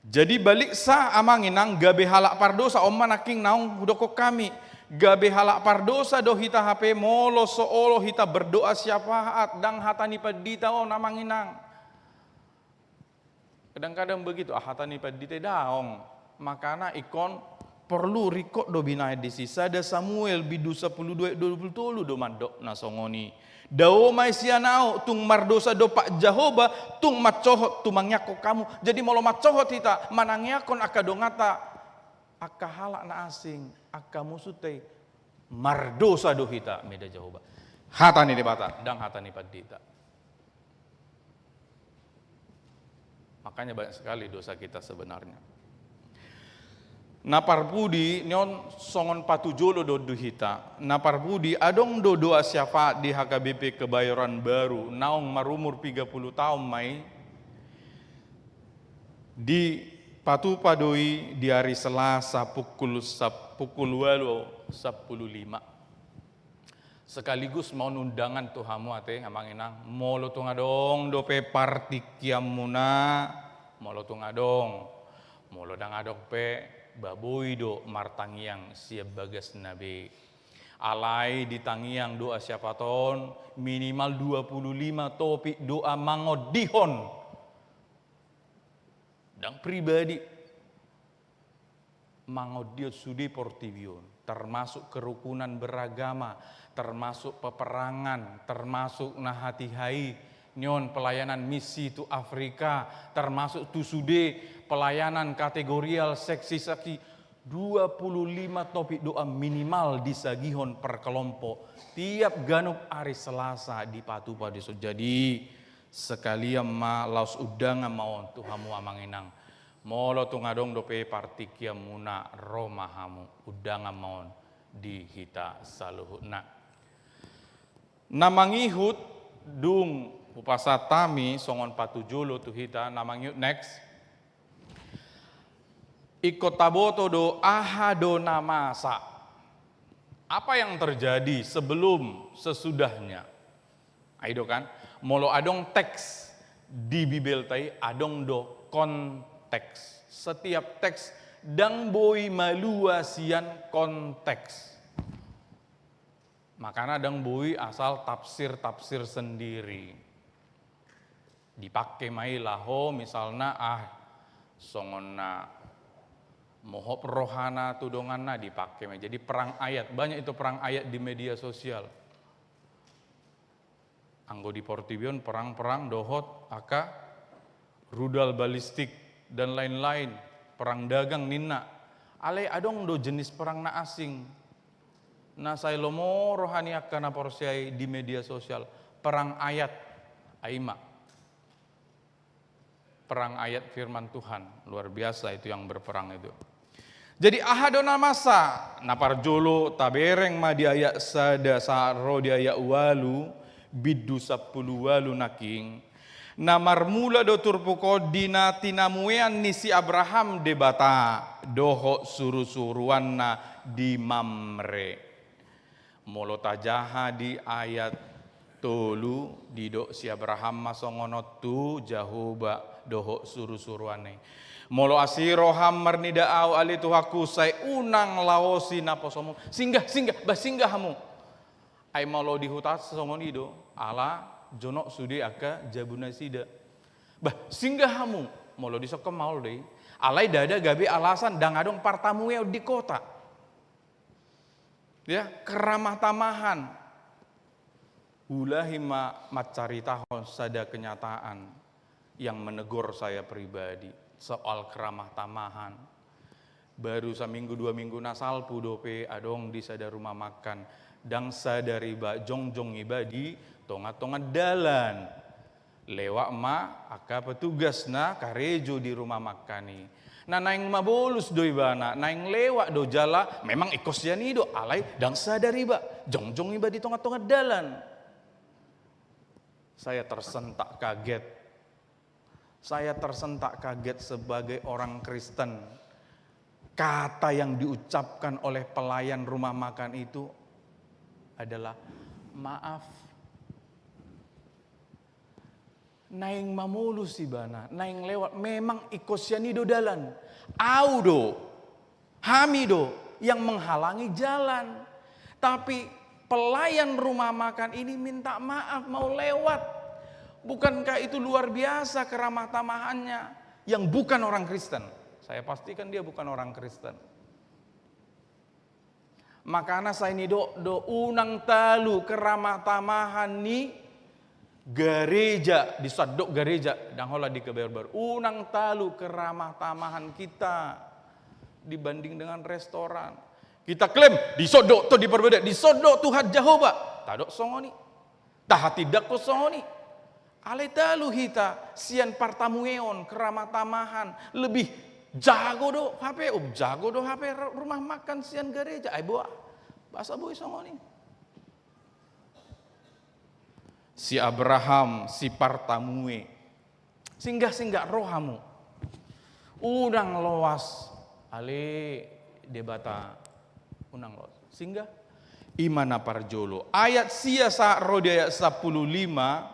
Jadi baliksa amang inang, gabe halak pardosa, on ma nangkin naung hudokkon hami. Gabe halak pardosa do hita hape molo so olo hita berdoa syafaat, ndang hata ni pandita on amang inang. Kadang-kadang begitu, ah, hata ni pandita i daong. Makana ingkon porlu ringkot do binahen disi, sada Samuel bindu sampulu dua ayat dua pulu tolu do mandok na songon i. Dao ma i sian ahu, tung mardosa dompak Jahowa, tung mansohot tu mangiangkon hamu. Jadi molo mansohot hita, manangiangkon angka donganta, angka halak na asing, angka musunta i, mardosa do hita mida Jahowa. Hata ni Debata, ndang hata ni pandita. Makanya banyak sekali dosa kita sebenarnya. Na parpudi, nion songon patujolo do di hita. Na parpudi, adong do doa syafaat di H K B P Kebayoran Baru, naung marumur piga pulu taon ma i, dipatupa do i di ari Selasa pukul sap-, pukul ualu sampulu lima. Sekaligus ma on undangan tu hamu ate amang inang, molo tung adong dope partingkianmuna, molo tung adong, molo ndang adong pe, ba boi do martangiang sian bagasna be. Alai di tangiang doa syafaat on, minimal dua pulu lima topik doa mangondihon. Ndang pribadi. Mangondihon sude portibi on, termasuk kerukunan beragama, termasuk peperangan, termasuk na hatiha i, nion pelayanan misi tu Afrika, termasuk tu sude pelayanan kategorial seksi-seksi, dua pulu lima topik doa minimal disagihon per kelompok, tiap ganup ari Selasa dipatupa dison. Jadi, sekalian ma laos undangan ma on tu hamu amang inang. Molo tung adong dope partingkianmuna, ro ma hamu, undangan ma on di hita saluhutna. Na mangihut dung hupasahat hami songon patujolo tu hita, na mangihut next. Ingkon taboto do aha do na masa. Apa yang terjadi sebelum sesudahnya? Ai do kan, molo adong teks di Bibelta i adong do konteks. Setiap teks ndang boi malua sian konteks. Makana ndang boi asal tafsir-tafsir sendiri. Dipake ma i laho misalna, ah, songon na mohop rohana tu donganna, dipake ma i. Jadi perang ayat, banyak itu perang ayat di media sosial. Anggo di portibi on perang-perang dohot angka rudal balistik dan lain-lain, perang dagang ninna. Alai adong do jenis perang na asing. Na sai lomo roha ni angka na porsea i di media sosial, perang ayat. Ai ma. Perang ayat firman Tuhan, luar biasa itu yang berperang itu. Jadi aha do na masa? Na parjolo tabereng ma di ayat sada sahat ro di ayat ualu, bindu sampulu ualu nangkin. Na marmula do turpuk on di na tinamuean ni si Abraham Debata, dohot surusuruanna di Mamre. Molo tajaha di ayat tolu, didok si Abraham ma songon on tu Jahowa dohot surusuruanna i. Molo asi roham marnida ahu ale Tuhanku, sai unang laosi naposomu. Singgah, singgah, bah singgah hamu. Ai molo di huta songon i do, ala jonok sude angka jabu nasida. Bah, singgah hamu, molo di son kan maol do i. Alai ndada gabe alasan ndang adong partamueon di kota. Ya, keramah tamahan. Ulahi ma mancaritahon sada kenyataan yang menegur saya pribadi soal keramah tamahan. Baru saminggu dua minggu na salpu dope adong di sada rumah makan, ndang sadar iba jongjong iba di tonga-tonga dalan. Lewat ma angka petugas na karejo di rumah makan i. Na naeng mabolus do ibana, naeng lewat do jala, memang ingkon sian i do, alai ndang sadar iba, jongjong iba di tonga-tonga dalan. Saya tersentak kaget. Saya tersentak kaget sebagai orang Kristen. Kata yang diucapkan oleh pelayan rumah makan itu adalah, "Maaf." Naeng mamolus ibana, naeng lewat, memang ingkon sian i do dalan. Au do, hami do yang menghalangi jalan. Tapi pelayan rumah makan ini minta maaf mau lewat. Bukankah itu luar biasa keramah tamahannya yang bukan orang Kristen? Saya pastikan dia bukan orang Kristen. Makana sai nidok do unang talu keramah tamahan ni gareja, di sandok gareja, ndang holan di keberber. Unang talu keramah tamahan kita dibanding dengan restoran. Kita klaim, di sandok to di perbeda, di sandok Tuhan Jahowa. Tadok songon i. Tahatindangkon songon i. Alai talu hita sian partamueon, keramah tamahan, lebih jago do hape, um, jago do hape ru-, rumah makan sian gareja. Ai boa, boasa boi songon i. Si Abraham, si partamue. Singgah, singgah, ro hamu. Unang loas, ale Debata, unang loas. Singgah, i ma na parjolo. Ayat sia sahat ro di ayat sampulu lima,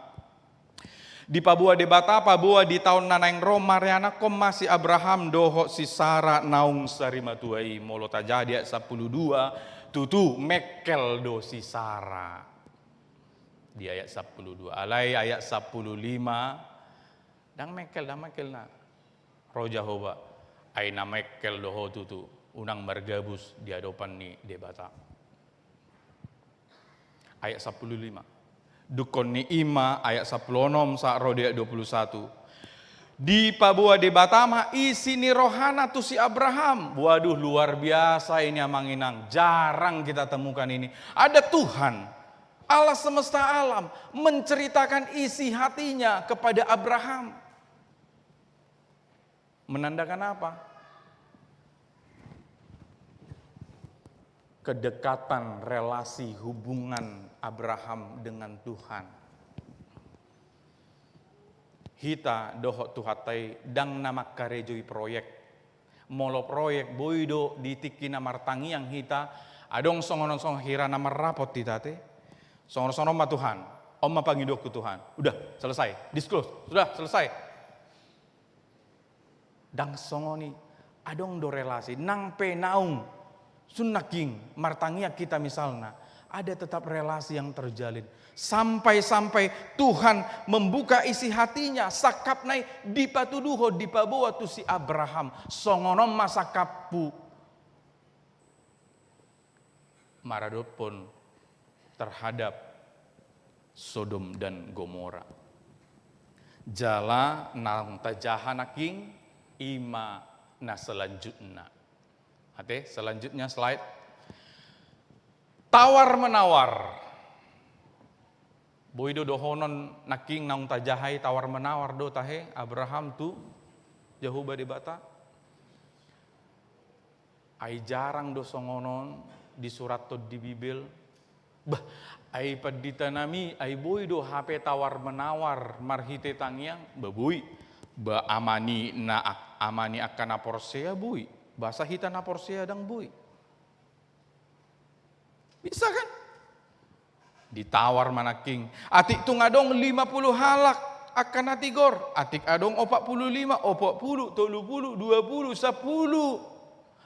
dipaboa Debata, paboa di taon na naeng ro, marianakhon ma si Abraham dohot si Sara naung sarimatua i. Molo tajaha di ayat sampulu dua, tutu mengkel do si Sara. Di ayat sampulu dua. Alai ayat sampulu lima, ndang mengkel, ndang mengkel na. Ro Jahowa, ai na mengkel do ho tutu, unang margabus di adopan ni Debata. Ayat sampulu lima. Dungkon ni i ma ayat sampulu onom sahat ro di ayat dua pulu satu. Dipaboa Debata ma isi ni rohana tu si Abraham. Waduh, luar biasa ini, amang inang. Jarang kita temukan ini. Ada Tuhan, Allah semesta alam, menceritakan isi hatinya kepada Abraham. Menandakan apa? Kedekatan relasi hubungan Abraham dengan Tuhan. Hita dohot Tuhanta i ndang na mangkarejoi proyek. Molo proyek, boi do di tingki na martangiang hita, adong songon on, songon hira na marrapot hita ate. Songon on, songon on ma Tuhan, on ma pangidoanku Tuhan. Udah, selesai. Disclose. Sudah, selesai. Ndang songon i, adong do relasi, nang pe naung sun nangkin martangiang hita misalna, ada tetap relasi yang terjalin. Sampai-sampai Tuhan membuka isi hatinya, sangkapna i dipatuduhon, dipaboa tu si Abraham. Songon on ma sangkapku maradophon terhadap Sodom dan Gomora. Jala naung tajaha nangkin, i ma na selanjutna. Ate, selanjutnya slide. Tawar menawar. Boi do dohonon nangkin naung tajaha i, tawar menawar do tahe Abraham tu Jahowa Debata. Ai jarang do songon on disurathon di Bibel. Bah, ai pandita nami, ai boi do hape tawar menawar marhite tangiang? Bah, boi. Bah, ama ni na ak-, ama ni angka na porsea boi. Boasa hita na porsea ndang boi? Bisa kan? Ditawar ma nangkin. Atik tung adong lima pulu halak angka na tigor, atik adong opat pulu lima, opat pulu, tolu pulu, dua pulu, sampulu.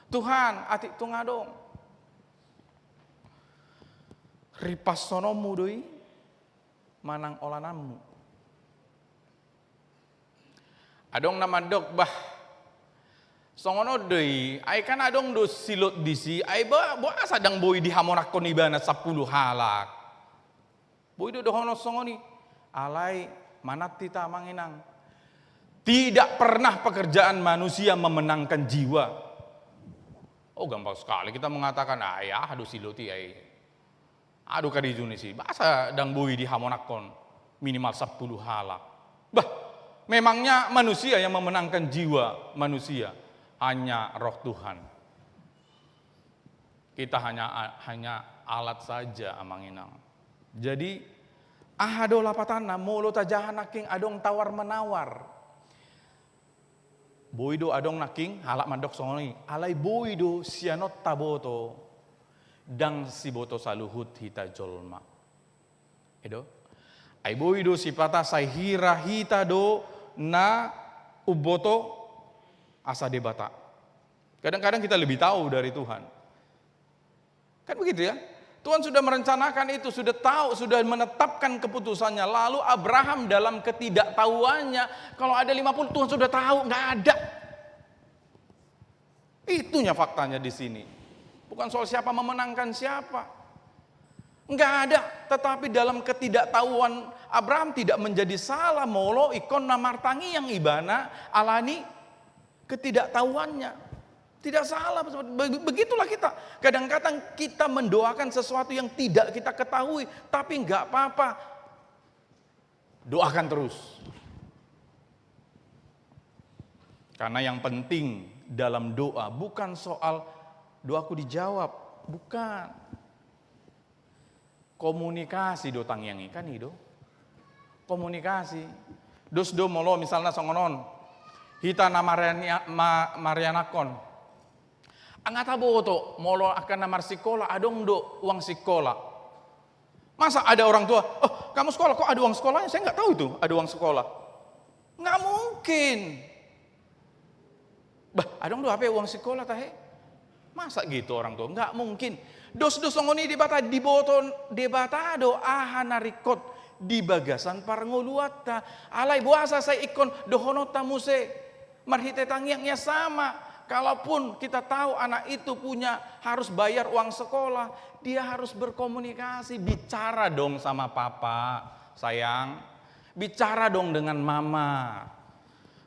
Tuhan, atik tung adong. Ripashononmu do i manang olananmu? Adong na mandok, bah, songon on do i, ai kan adong do si Lot disi, ai ba, boasa ndang boi dihamonangkon ibana sampulu halak? Boi do dohonon songon i, alai manat hita, amang inang. Tidak pernah pekerjaan manusia memenangkan jiwa. Oh, gampang sekali kita mengatakan, ah, ya, aduh, si Lot i, ai. Aduh, kadijuni si, boasa ndang boi dihamonangkon minimal sampulu halak? Bah, memangnya manusia yang memenangkan jiwa manusia? Hanya Roh Tuhan. Kita hanya, hanya alat saja, amang inang. Jadi, aha do lapatanna, molo tajaha nangkin adong tawar menawar? Boi do adong nangkin halak mandok songon i, alai boi do sian on taboto, ndang siboto saluhut hita jolma. I do. Ai boi do sipata sai hira hita do na umboto asa Debata. Kadang-kadang kita lebih tahu dari Tuhan. Kan begitu ya? Tuhan sudah merencanakan itu, sudah tahu, sudah menetapkan keputusannya. Lalu Abraham dalam ketidaktahuannya, kalau ada lima puluh, Tuhan sudah tahu, nggak ada. Itunya faktanya di sini. Bukan soal siapa memenangkan siapa. Nggak ada, tetapi dalam ketidaktahuan Abraham tidak menjadi salah molo ingkon na martangiang ibana alani ketidaktahuannya. Tidak salah, be-, begitulah kita. Kadang-kadang kita mendoakan sesuatu yang tidak kita ketahui, tapi nggak apa-apa. Doakan terus. Karena yang penting dalam doa bukan soal doaku dijawab, bukan. Komunikasi do tangiang i, kan i do. Komunikasi. Dos do molo misalna songon on. Hita na mariana-, ma-, marianakhon. Nga taboto, molo angka na marsikola, adong do uang sikola. Masa ada orang tua, "Oh, kamu sekolah, kok ada uang sekolahnya? Saya nggak tahu itu ada uang sekolah." Nggak mungkin. Bah, adong do hape uang sikola tahe? Masa gitu orang tua? Nggak mungkin. Dos do songon i Debata, diboto Debata do aha na ringkot di bagasan parngoluanta. Alai boasa sai ingkon dohononta muse marhite tangiang? Ya sama. Kalaupun kita tahu anak itu punya harus bayar uang sekolah, dia harus berkomunikasi, bicara dong sama papa, sayang. Bicara dong dengan mama.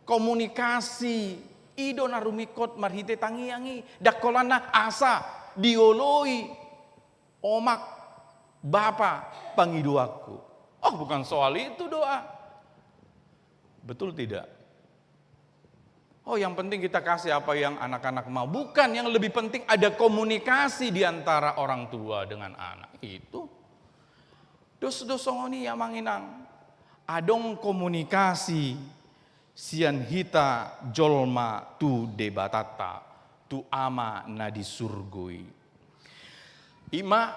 Komunikasi, i do na rumingkot marhite tangiang i. Ndang holan na asa dioloi omak, bapa, pangidoanku. Oh, bukan soal itu doa. Betul tidak? Oh, yang penting kita kasih apa yang anak-anak mau. Bukan, yang lebih penting ada komunikasi di antara orang tua dengan anak. Itu. Dos do songon i, amang inang. Adong komunikasi sian hita jolma tu Debatanta, tu Ama na di surgo i. I ma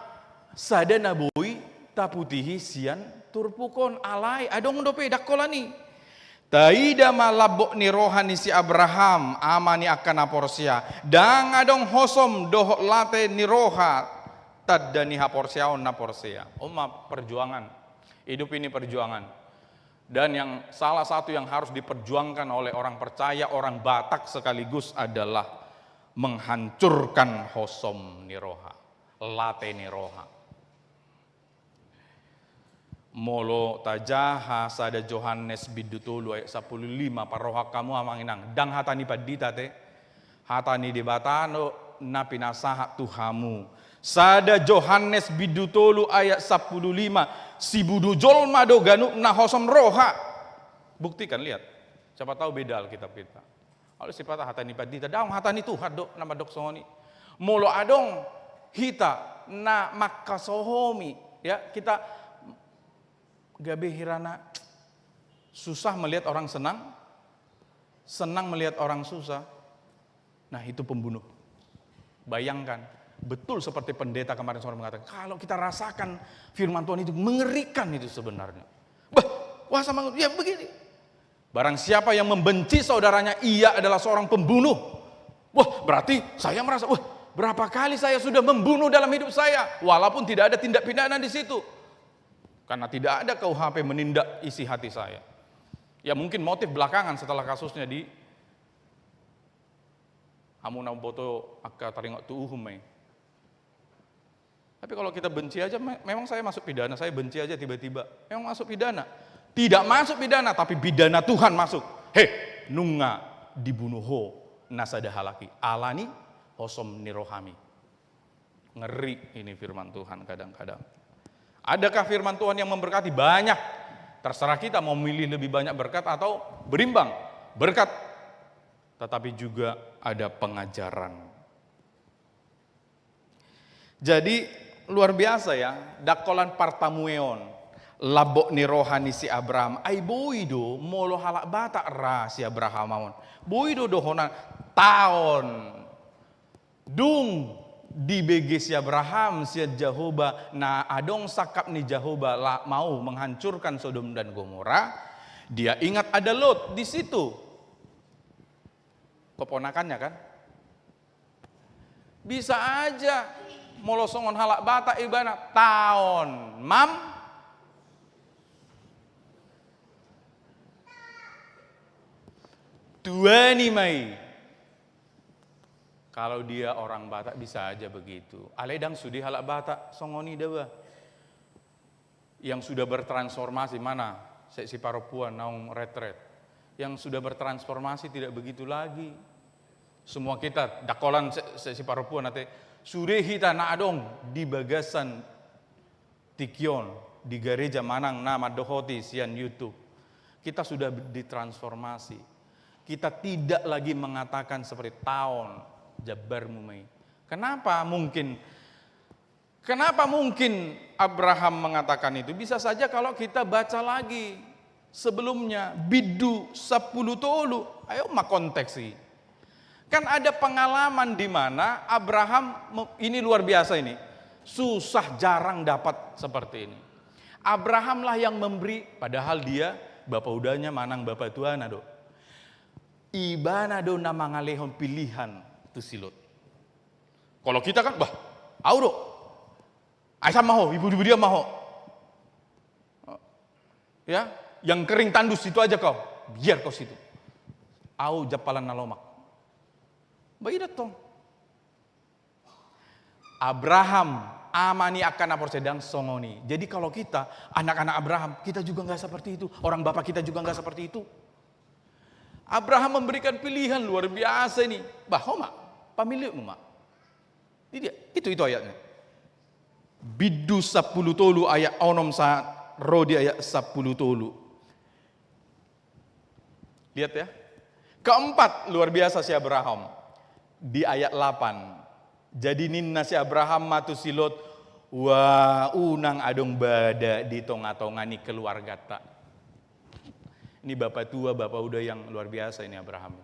sada na boi taputihi sian turpuk on. Alai adong dope, ndang holan i. Taida ma lambok ni roha ni si Abraham, ama ni angka na porsea. Ndang adong hosom dohot late ni roha tanda ni haporseaon na porsea. On ma perjuangan. Hidup ini perjuangan. Dan yang salah satu yang harus diperjuangkan oleh orang percaya, orang Batak sekaligus adalah menghancurkan hosom ni roha, late ni roha. Molo tajaha sada Johannes bindu tolu ayat sampulu lima, parrohahon hamu amang inang, ndang hata ni pandita te, hata ni Debata do na pinasahat tu hamu. Sada Johannes bindu tolu ayat sampulu lima, sibunuh jolma do ganup na hosom roha. Buktikan, lihat. Siapa tahu beda Alkitab kita. Alai sipata hata ni pandita, daong, hata ni Tuhan do na mandok songon i. Molo adong hita na mangkasohomi, ya, kita gabe hirana susah melihat orang senang, senang melihat orang susah. Nah, itu pembunuh. Bayangkan, betul seperti pendeta kemarin sore mengatakan, kalau kita rasakan firman Tuhan itu mengerikan itu sebenarnya. Bah, wah sama, ya begini. Barang siapa yang membenci saudaranya, ia adalah seorang pembunuh. Wah, berarti saya merasa, wah, berapa kali saya sudah membunuh dalam hidup saya, walaupun tidak ada tindak pidana di situ. Karena tidak ada K U H P menindak isi hati saya. Ya, mungkin motif belakangan setelah kasusnya di hamu na umboto angka taringot tu uhum i. Tapi kalau kita benci aja, me-, memang saya masuk pidana, saya benci aja tiba-tiba. Memang masuk pidana. Tidak masuk pidana, tapi pidana Tuhan masuk. He, nunga dibunuh ho na sada halak i. Alani hosom ni rohami. Ngeri ini firman Tuhan kadang-kadang. Adakah firman Tuhan yang memberkati? Banyak. Terserah kita mau milih lebih banyak berkat atau berimbang. Berkat, tetapi juga ada pengajaran. Jadi, luar biasa ya, ndang holan partamueon lambok ni roha ni si Abraham. Ai boi do, molo halak Batak ra si Abraham on. Boi do dohonon, taon, dung, dibege si Abraham sian Jahowa, na adong sangkap ni Jahowa laho mau menghancurkan Sodom dan Gomora, dia ingat ada Lot di situ. Keponakannya kan? Bisa aja molo songon halak Batak ibana, taon mam, tuani ma i. Kalau dia orang Batak bisa aja begitu. Alai ndang sude halak Batak songon i da ba. Yang sudah bertransformasi mana? Sek si parompuan naung retret. Yang sudah bertransformasi tidak begitu lagi. Semua kita, ndang holan sek, sek si parompuan ate, sude hita na adong di bagasan tingki on, di gareja manang na mandohoti sian YouTube. Kita sudah ditransformasi. Kita tidak lagi mengatakan seperti taon, jambarmu ma i. Kenapa mungkin, kenapa mungkin Abraham mengatakan itu? Bisa saja kalau kita baca lagi sebelumnya, bindu sampulu tolu. Ayo ma konteks i. Kan ada pengalaman di mana Abraham me-, ini luar biasa ini. Susah, jarang dapat seperti ini. Abrahamlah yang memberi, padahal dia bapa udana manang bapa tuana do. Ibana do na mangalehon pilihan tu si Lot. Kalau kita kan, bah, au do. Ai san ma ho, i budi-budian ma ho. Ya, yang kering tandus situ aja kau. Biar kau situ. Au jampalan na lomak. Bah, i do tong. Abraham, ama ni angka na porsea, ndang songon i. Jadi kalau kita, anak-anak Abraham, kita juga nggak seperti itu. Orang bapak kita juga nggak seperti itu. Abraham memberikan pilihan luar biasa ini. Bah, ho ma, pamilihonmu ma. Di dia, itu, itu ayatnya. Bindu sampulu tolu ayat onom sahat ro di ayat sampulu tolu. Lihat ya. Keempat, luar biasa si Abraham. Di ayat delapan. Jadi ninna si Abraham ma tu si Lot, "Wah, unang adong bada di tonga-tonga ni keluargata." Ini bapak tua, bapak uda yang luar biasa ini Abraham.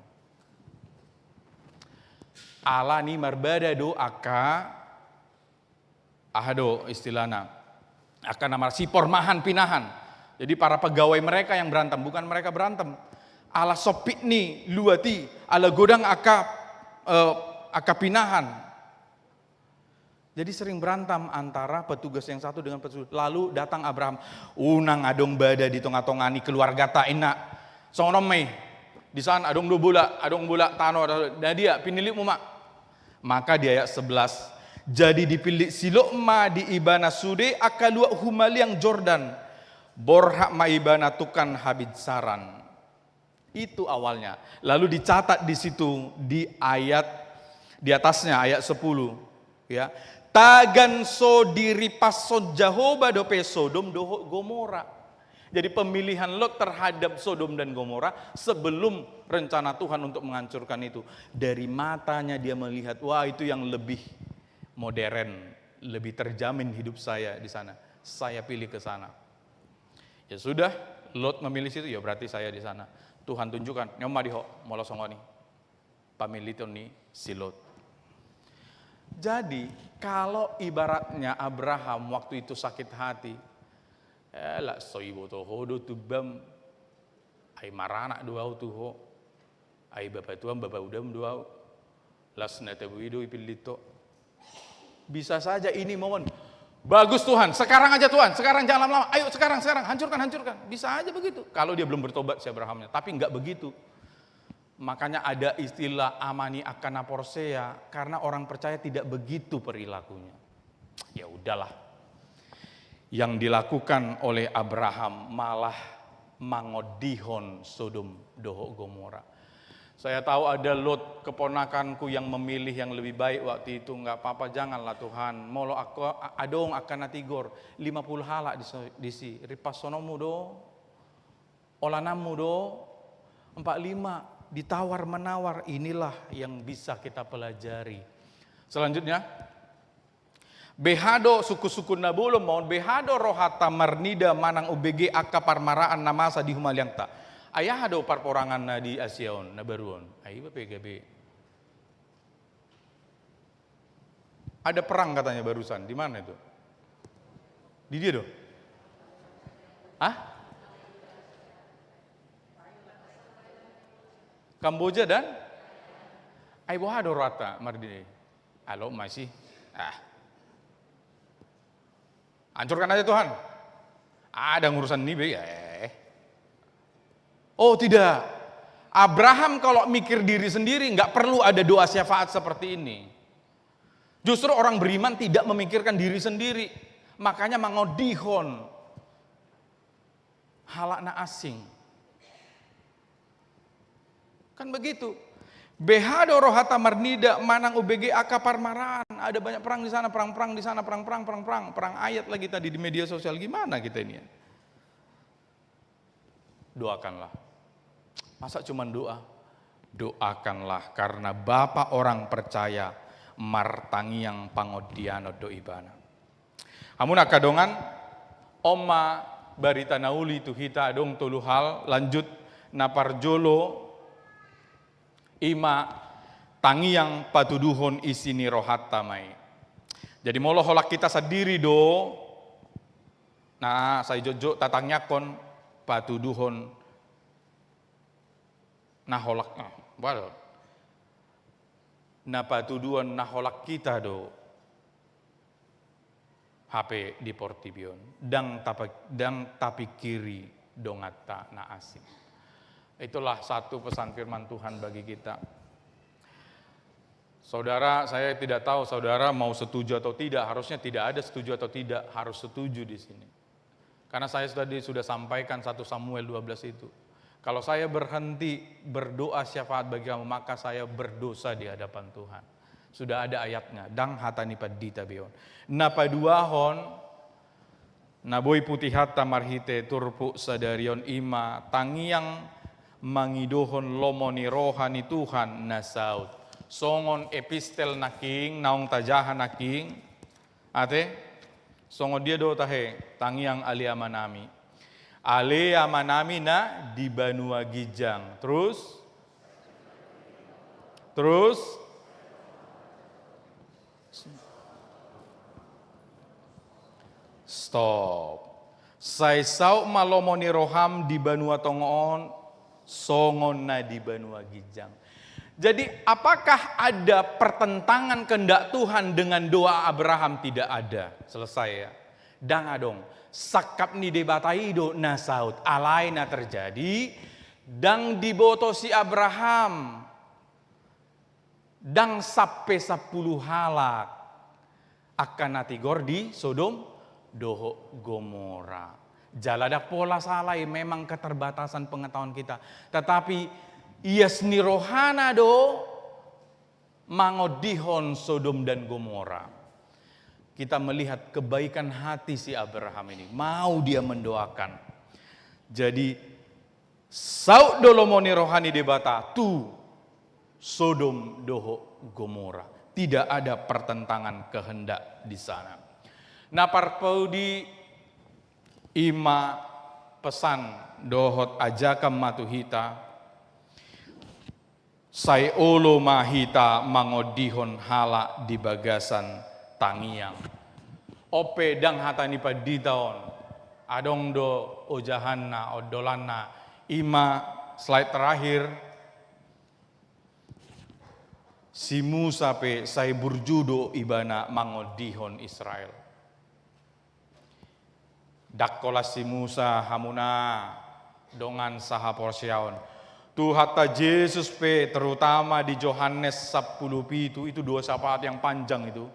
Alani marbada do angka, aha do istilahna, angka na marsipormahan pinahan. Jadi para pegawai mereka yang berantem, bukan mereka berantem. Ala sompit ni luat i, ala godang angka, eh, angka pinahan. Jadi sering berantem antara petugas yang satu dengan petugas. Lalu datang Abraham, "Unang adong bada di tonga-tonga ni keluargata," ninna. Songon on ma i. Di san adong do bola, adong bola tano, na dia, pinilihonmu ma. Maka di ayat sebelas, jadi dipillit si Lot ma di ibana sude angka luat humaliang Jordan, borhat ma ibana tungkan habinsaran. Itu awalnya. Lalu dicatat di situ, di ayat, di atasnya, ayat sepuluh, ya. Tagan so diripashon Jahowa dope Sodom dohot Gomora. Jadi pemilihan Lot terhadap Sodom dan Gomora sebelum rencana Tuhan untuk menghancurkan itu, dari matanya dia melihat, "Wah, itu yang lebih modern, lebih terjamin hidup saya di sana. Saya pilih ke sana." Ya sudah, Lot memilih situ, ya berarti saya di sana. Tuhan tunjukkan, on ma di ho, molo songon i. Pamilliton ni si Lot. Jadi, kalau ibaratnya Abraham waktu itu sakit hati, "Eh, las so iboto ho do tumbam, ai maranak do au tu ho, ai bapa tuam, bapa udam do au, las na tabo i do ipillit ho." Bisa saja ini momen, "Bagus Tuhan, sekarang aja Tuhan, sekarang, jangan lama-lama, ayo sekarang, sekarang, hancurkan, hancurkan." Bisa aja begitu, kalau dia belum bertobat si Abrahamnya. Tapi nggak begitu. Makanya ada istilah ama ni angka na porsea, karena orang percaya tidak begitu perilakunya. Ya udahlah. Yang dilakukan oleh Abraham malah mangondihon Sodom dohot Gomora. Saya tahu ada Lot, keponakanku, yang memilih yang lebih baik waktu itu, nggak apa-apa, janganlah Tuhan. Molo angka, adong angka na tigor, lima puluh halak di so-, disi, ripashononmu do, olananmu do, empat lima, ditawar-menawar, inilah yang bisa kita pelajari. Selanjutnya, beha do sungkun-sungkun na bolon ma on, beha do rohanta marnida manang umbege angka parmaraan na masa di humaliangta. Ai aha do parporanganna di Asia on, na baru on? Ai iba pe gabe. Ada perang katanya barusan. Di mana itu? Di dia do? Hah? Kamboja dan? Ai boha do rohanta marnida? Alo masih. Ah. Hancurkan aja Tuhan. Ada urusan ni be. Eh. Oh tidak. Abraham kalau mikir diri sendiri nggak perlu ada doa syafaat seperti ini. Justru orang beriman tidak memikirkan diri sendiri. Makanya mangodihon halak na asing. Kan begitu. Beha do rohanta marnida manang ubege angka parmaraan. Ada banyak perang di sana, perang-perang di sana, perang-perang, perang-perang, perang ayat lagi tadi di media sosial. Gimana kita ini ya? Doakanlah. Masa cuma doa? Doakanlah karena Bapa orang percaya martangiang pangondianon do ibana. Hamu na angka dongan, on ma barita na uli tu hita, adong tolu hal. Lanjut, na parjolo ima tangiang patuduhon isi ni rohanta ma i. Jadi molo holan hita sandiri do, na sai jotjot tatangiangkon patuduhon na holan, ah, na patuduhon na holan hita do hape di portibi on. Ndang tapa-, ndang tapingkiri donganta na asing. Itulah satu pesan firman Tuhan bagi kita. Saudara, saya tidak tahu saudara mau setuju atau tidak, harusnya tidak ada setuju atau tidak, harus setuju di sini. Karena saya tadi sudah sampaikan satu Samuel dua belas itu. Kalau saya berhenti berdoa syafaat bagi kamu, maka saya berdosa di hadapan Tuhan. Sudah ada ayatnya, ndang hata ni pandita be on. Na paduahon, na boi putihonta marhite turpuk sadari on ima tangiang mangidohon lomo ni roha ni Tuhan na saut. Songon epistel nangkin, naung tajaha nangkin, ate, songon dia do tahe, tangiang ale Amanami. Ale Amanami na di banua ginjang. Terus? Terus? Stop. Sai saut ma lomo ni roham di banua tonga on, songon na di banua ginjang. Jadi, apakah ada pertentangan kehendak Tuhan dengan doa Abraham? Tidak ada. Selesai ya. Ndang adong. Sangkap ni Debata i do na saut. Alai na terjadi, ndang diboto si Abraham. Ndang sampe sampulu halak angka na tigor di Sodom dohot Gomora. Jala ndang pola sala i, memang keterbatasan pengetahuan kita. Tetapi ias ni rohana do mangondihon Sodom dan Gomora. Kita melihat kebaikan hati si Abraham ini. Mau dia mendoakan. Jadi, saut do lomo ni roha ni Debata tu Sodom dohot Gomora. Tidak ada pertentangan kehendak di sana. Na parpudi ima pesan dohot ajakan ma tu hita, sai olo ma hita mangondihon halak di bagasan tangiang. On pe ndang hata ni pandita on, adong do ojahanna, ondolanna, ima slide terakhir. Si Musa pe sai burju do ibana mangondihon Israel. Ndang holan si Musa, hamuna dongan sahaporseaon. Tuhanta Jesus pe, terutama di Johannes sampulu pitu, itu doa syafaat yang panjang itu.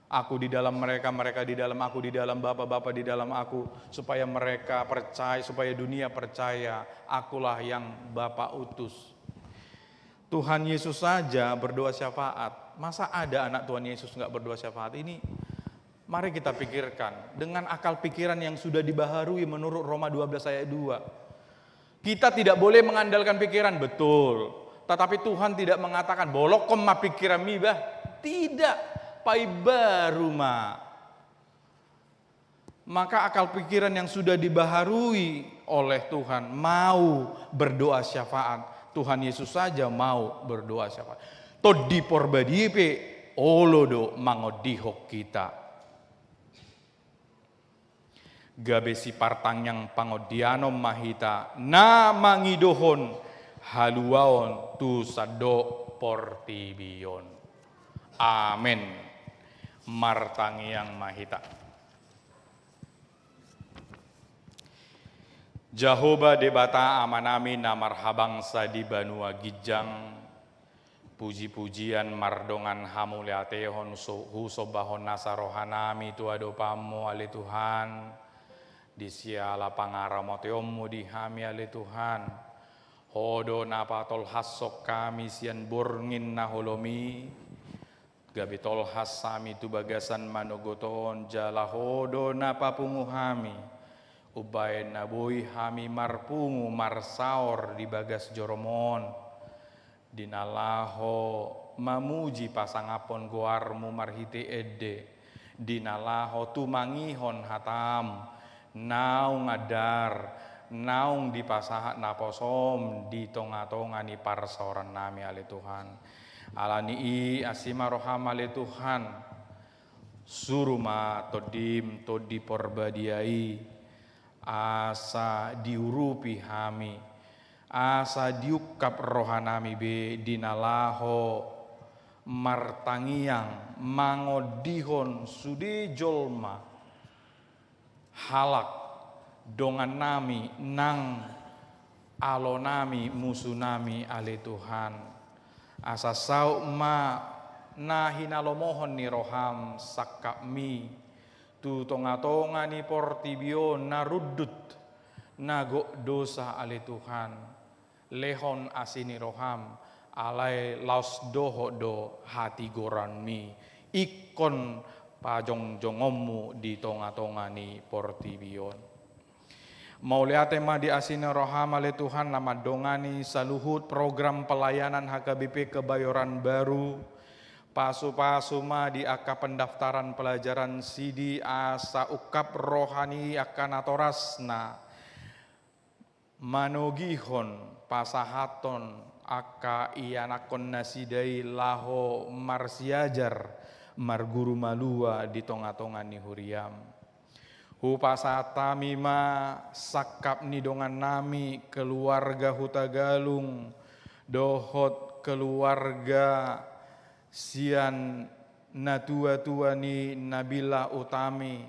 Aku di dalam mereka, mereka di dalam aku, di dalam Bapa, Bapa di dalam aku, supaya mereka percaya, supaya dunia percaya Akulah yang Bapa utus. Tuhan Yesus saja berdoa syafaat. Masa ada anak Tuhan Yesus nggak berdoa syafaat? Ini mari kita pikirkan dengan akal pikiran yang sudah dibaharui menurut Roma dua belas ayat dua. Kita tidak boleh mengandalkan pikiran, betul. Tetapi Tuhan tidak mengatakan, "Bolongkon ma pikiranmi bah." Tidak, paimbaru ma. Maka akal pikiran yang sudah dibaharui oleh Tuhan mau berdoa syafaat. Tuhan Yesus saja mau berdoa syafaat. Tondi Porbadia pe olo do mangondihon hita. Gabe sipartangiang pangondianon ma hita na mangidohon haluaon tu sandok portibi on. Amen. Martangiang ma hita. Jahowa Debata Amanami na marhabangsa di banua ginjang, puji-pujian mardongan hamuliatehon so-, husombahon nasa rohanami tu adopanmu ale Tuhan, di siala pangaramotionmu di hami ale Tuhan. Ho do na patolhashon hami sian borngin na holom i, gabe tolhas hami tu bagasan manogot on, jala ho do na papungu hami umbahen na boi hami marpungu marsaor di bagas jorom on, di na laho mamuji pasangaphon goarmu marhite ende, di na laho tumangihon hatam, naung andar, naung dipasahat naposom di tonga-tonga ni parsaorannami ale Tuhan. Ala ni i asi ma roham ale Tuhan, suru ma Tondim, Tondi Parbadia i, asa diurupi hami, asa diungkap rohanami be di na laho martangiang mangondihon sude jolma, halak dongannami nang alonami, musunami ale Tuhan. Asa saut ma na hinalomohon ni roham sangkapmi tu tonga-tonga ni portibi on na rundut, na gok dosa ale Tuhan. Lehon asi ni roham, alai laos dohot do hatigoranmi ingkon pajongjongonmu di tonga-tonga ni portibi on. Mauliate ma di asi ni roham ale Tuhan na mandongani saluhut program pelayanan H K B P Kebayoran Baru. Pasu-pasu ma di angka pendaftaran pelajaran sidi asa ungkap roha ni angka natorasna manogihon pasahathon angka ianakhon nasida i laho marsiajar marguru malua di tonga-tonga ni huriam. Hupasahat hami ma sangkap ni dongannami keluarga Hutagalung dohot keluarga sian natua-tua ni Nabila Utami,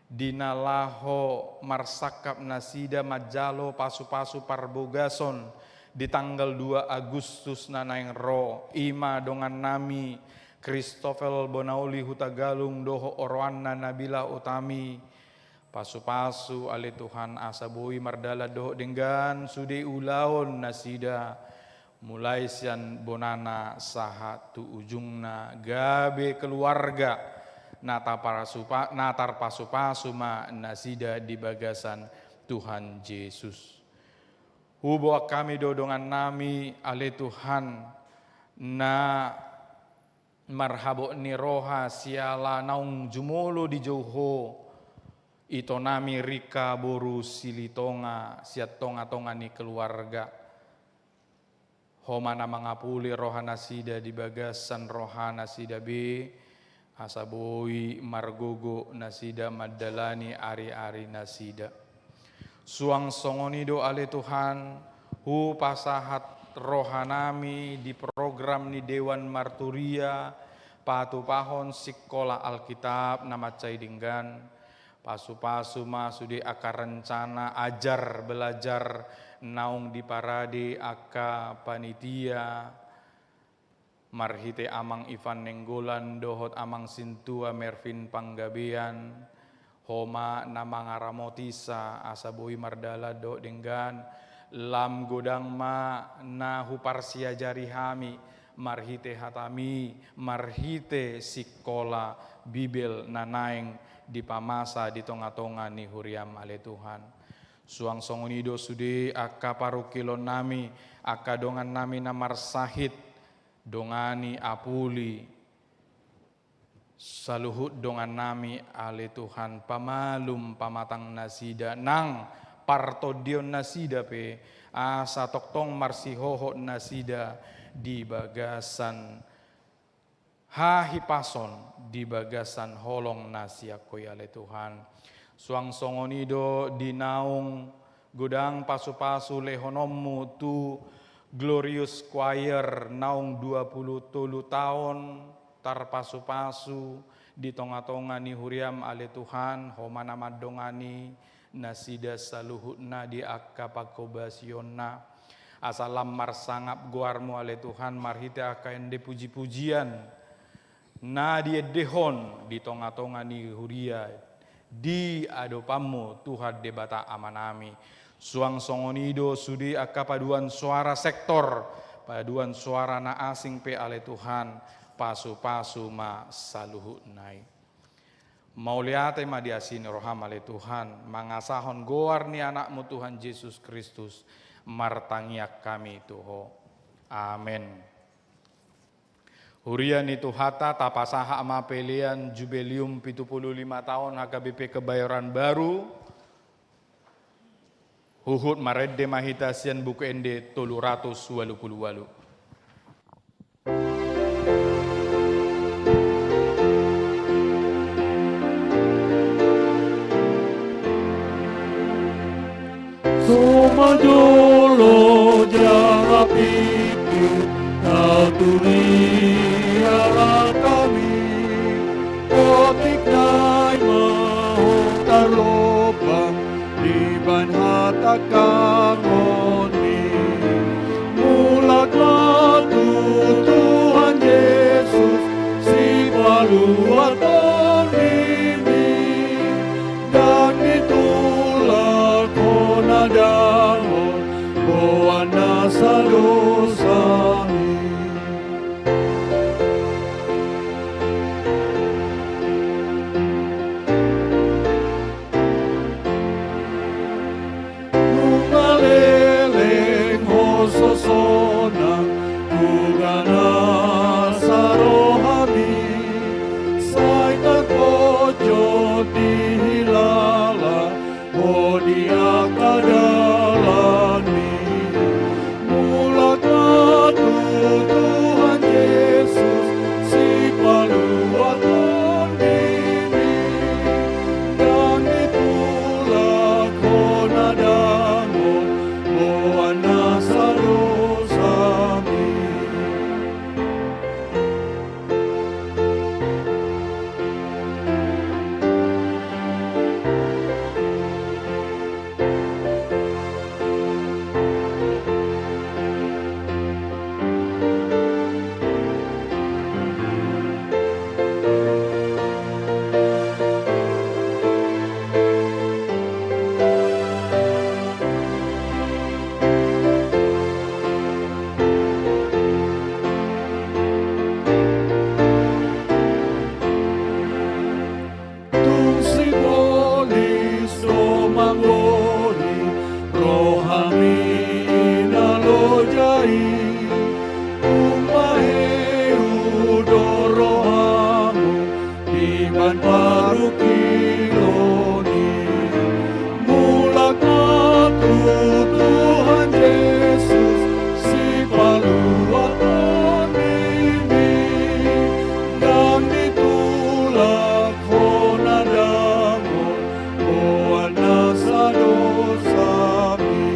di na laho marsangkap nasida manjalo pasu-pasu parbogason di tanggal dua Agustus na naeng ro, i ma dongannami Christophel Bonaoli Hutagalung dohot oroanna Nabila Utami. Pasu-pasu ale Tuhan asa boi mardalan dohot denggan sude ulaon nasida, mulai sian bonana sahat tu ujungna, gabe keluarga na tarpasupa-, na tarpasu-pasu ma nasida di bagasan Tuhan Jesus. Huboan hami do dongannami ale Tuhan na marhabot ni roha siala naung jumolo dijou Ho itonami Rika boru Silitonga sian tonga-tonga ni keluarga. Ho ma na mangapuli roha nasida di bagasan roha nasida be, asa boi margogo nasida mandalani ari-ari nasida. Suang songon i do ale Tuhan, hupasahat rohanami di program ni Dewan Marturia, patupahon sikola Alkitab na mansai denggan. Pasu-pasu ma sude angka rencana ajar belajar naung diparade angka panitia, marhite Amang Ivan Nenggolan dohot Amang Sintua Mervin Panggabean. Ho ma na mangaramoti sa asa boi mardalan dohot denggan. Lam godang ma na huparsiajari hami marhite hatami, marhite sikola Bibel na naeng dipamasa di tonga-tonga ni huriam ale Tuhan. Suang songon i do sude angka parungkilonnami, angka dongannami na marsahit, dongani, apuli saluhut dongannami ale Tuhan, pamalum pamatang nasida nang partondion nasida pe, asa tongtong marsihohot nasida di bagasan hahipason di bagasan holong na sian Ho i ale Tuhan. Suang songon i do di naung godang pasu-pasu lehononmu tu Glorious Choir naung dua pulu tolu taon tarpasu-pasu di tonga-tonga ni huriam ale Tuhan, Ho ma na mandongani nasida saluhutna di angka panghobasionna. Asa lam marsangap goarmu ale Tuhan marhite angka ende puji-pujian na diendehon di tonga-tonga ni huria di adopanmu Tuhan Debata Amanami. Suang songon i do sude angka paduan suara sektor, paduan suara na asing pe ale Tuhan, pasu-pasu ma saluhutna i. Mauliate ma di asi ni roham ale Tuhan, mangasahon goar ni Anakmu Tuhan Jesus Kristus, martangiang hami tu Ho. Amen. Huria ni Tuhanta, tapasahat ma pelean Jubelium pitu pulu lima taon H K B P Kebayoran Baru. Huhut marende ma hita sian Buku Ende tolu ratus ualu pulu ualu. So manjalo jala pingkir, na turia hami, otik nai ma ho tarlombang, dibahen hatangkangonni. Mulak ma tu Tuhan Jesus, sipaluat tondimi, ndang ditulak hona dangol, boan nasa dosami. Nunga leleng ho sosona, nunga nasa rohami, sai tarpojot di hilala ho di angka dalanmi. Mulak ma tu Tuhan Jesus, sipaluat tondimi, ndang ditulak hona dangol, boan nasa dosami. Tung sibolis do manggori rohami na loja i, tung maheu do rohamu dibahen parungkilon i. Mulak ma tu Tuhan Jesus, sipaluat tondimi, ndang ditulak hona dangol, boan nasa dosami.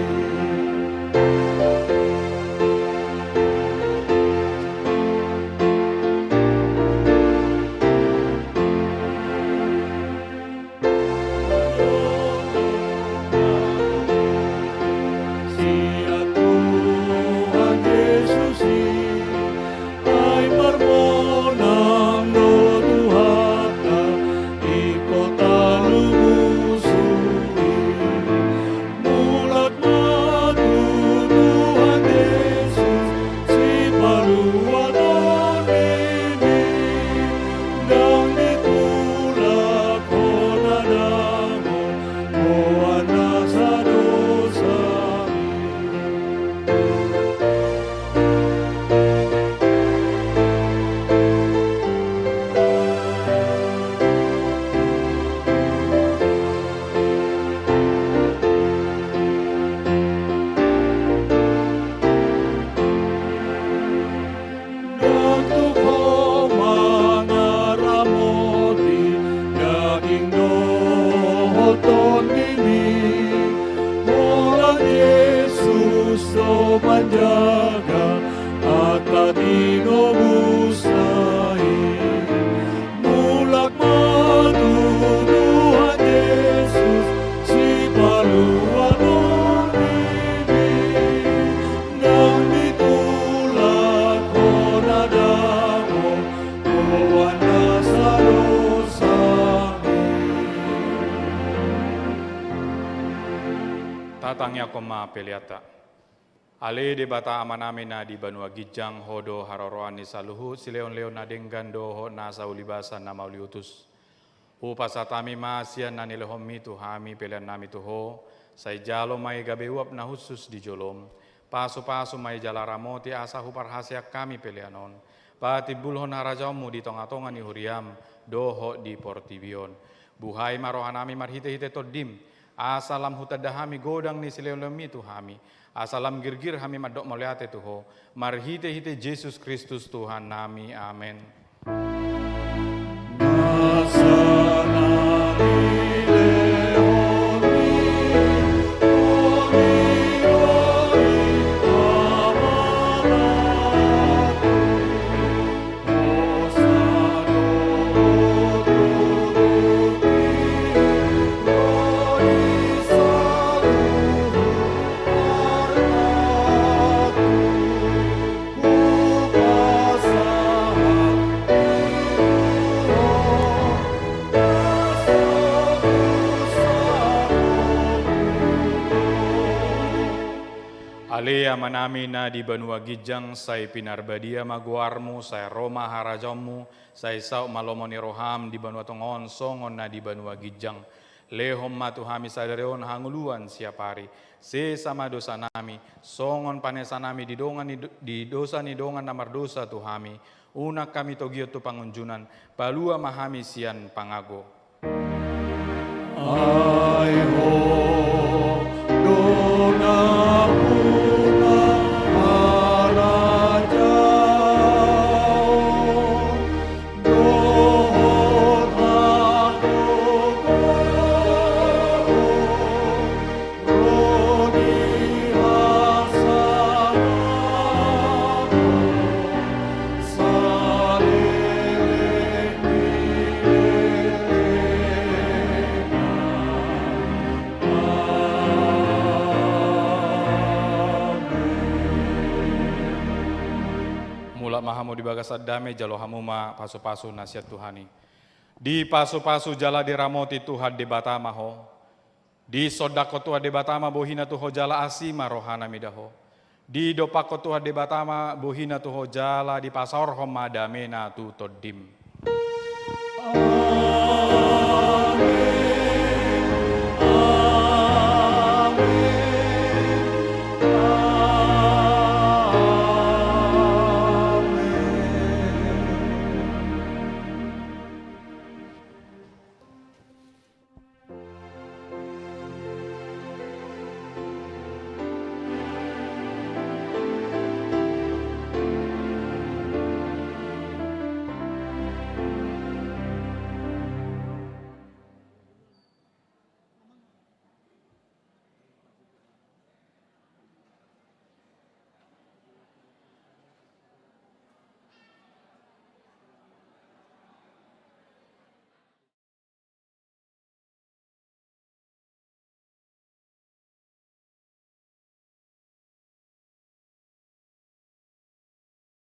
Tangiangkon ma peleanta. Ale Debata Amanami na di banua ginjang, Ho do haroroan ni saluhut silehonlehon na denggan dohot nasa ulibasan na mauliutus. Hupasahat hami ma sian na nilehonMi tu hami peleannami tu Ho, sai jalo ma i gabe uap na hushus di joloM. Pasupasu ma i jala ramoti asa huparhaseang hami pelean on patimbulhon harajaonMu di tongatonga ni huriaM dohot di portibi on. Buhai ma rohanami marhitehite TondiM, asa lam hutanda hami godang ni silehonlehonMi tu hami, asa lam girgir hami mandok mauliate tu Ho, marhitehite Jesus Kristus Tuhannami. Amen. Ale Amanami na di banua ginjang, sai pinarbadia ma goarMu, sai ro ma harajaonMu, sai saut ma lomo ni rohaM di banua tonga on songon na di banua ginjang. Lehon ma tu hami sadari on hangoluan siapari. Sesa ma dosanami, songon panesanami di dongan ni do-, di dosa ni dongan na mardosa tu hami. Unang hami togihon tu pangunjunan, palua ma hami sian pangago. Ai Ho do nampuna harajaon dohot hatoguon, ro di hasangapon saleleng ni lelengna. Amen. Mulak ma hamu di bagasan dame, jalo hamu ma pasupasu na sian Tuhan i. Dipasupasu jala diramoti Tuhan Debata ma ho. Disondangkon Tuhan Debata ma bohiNa tu ho jala asi ma rohaNa mida ho. Didompakkon Tuhan Debata ma bohiNa tu ho jala dipasaorhon ma dameNa tu tondim.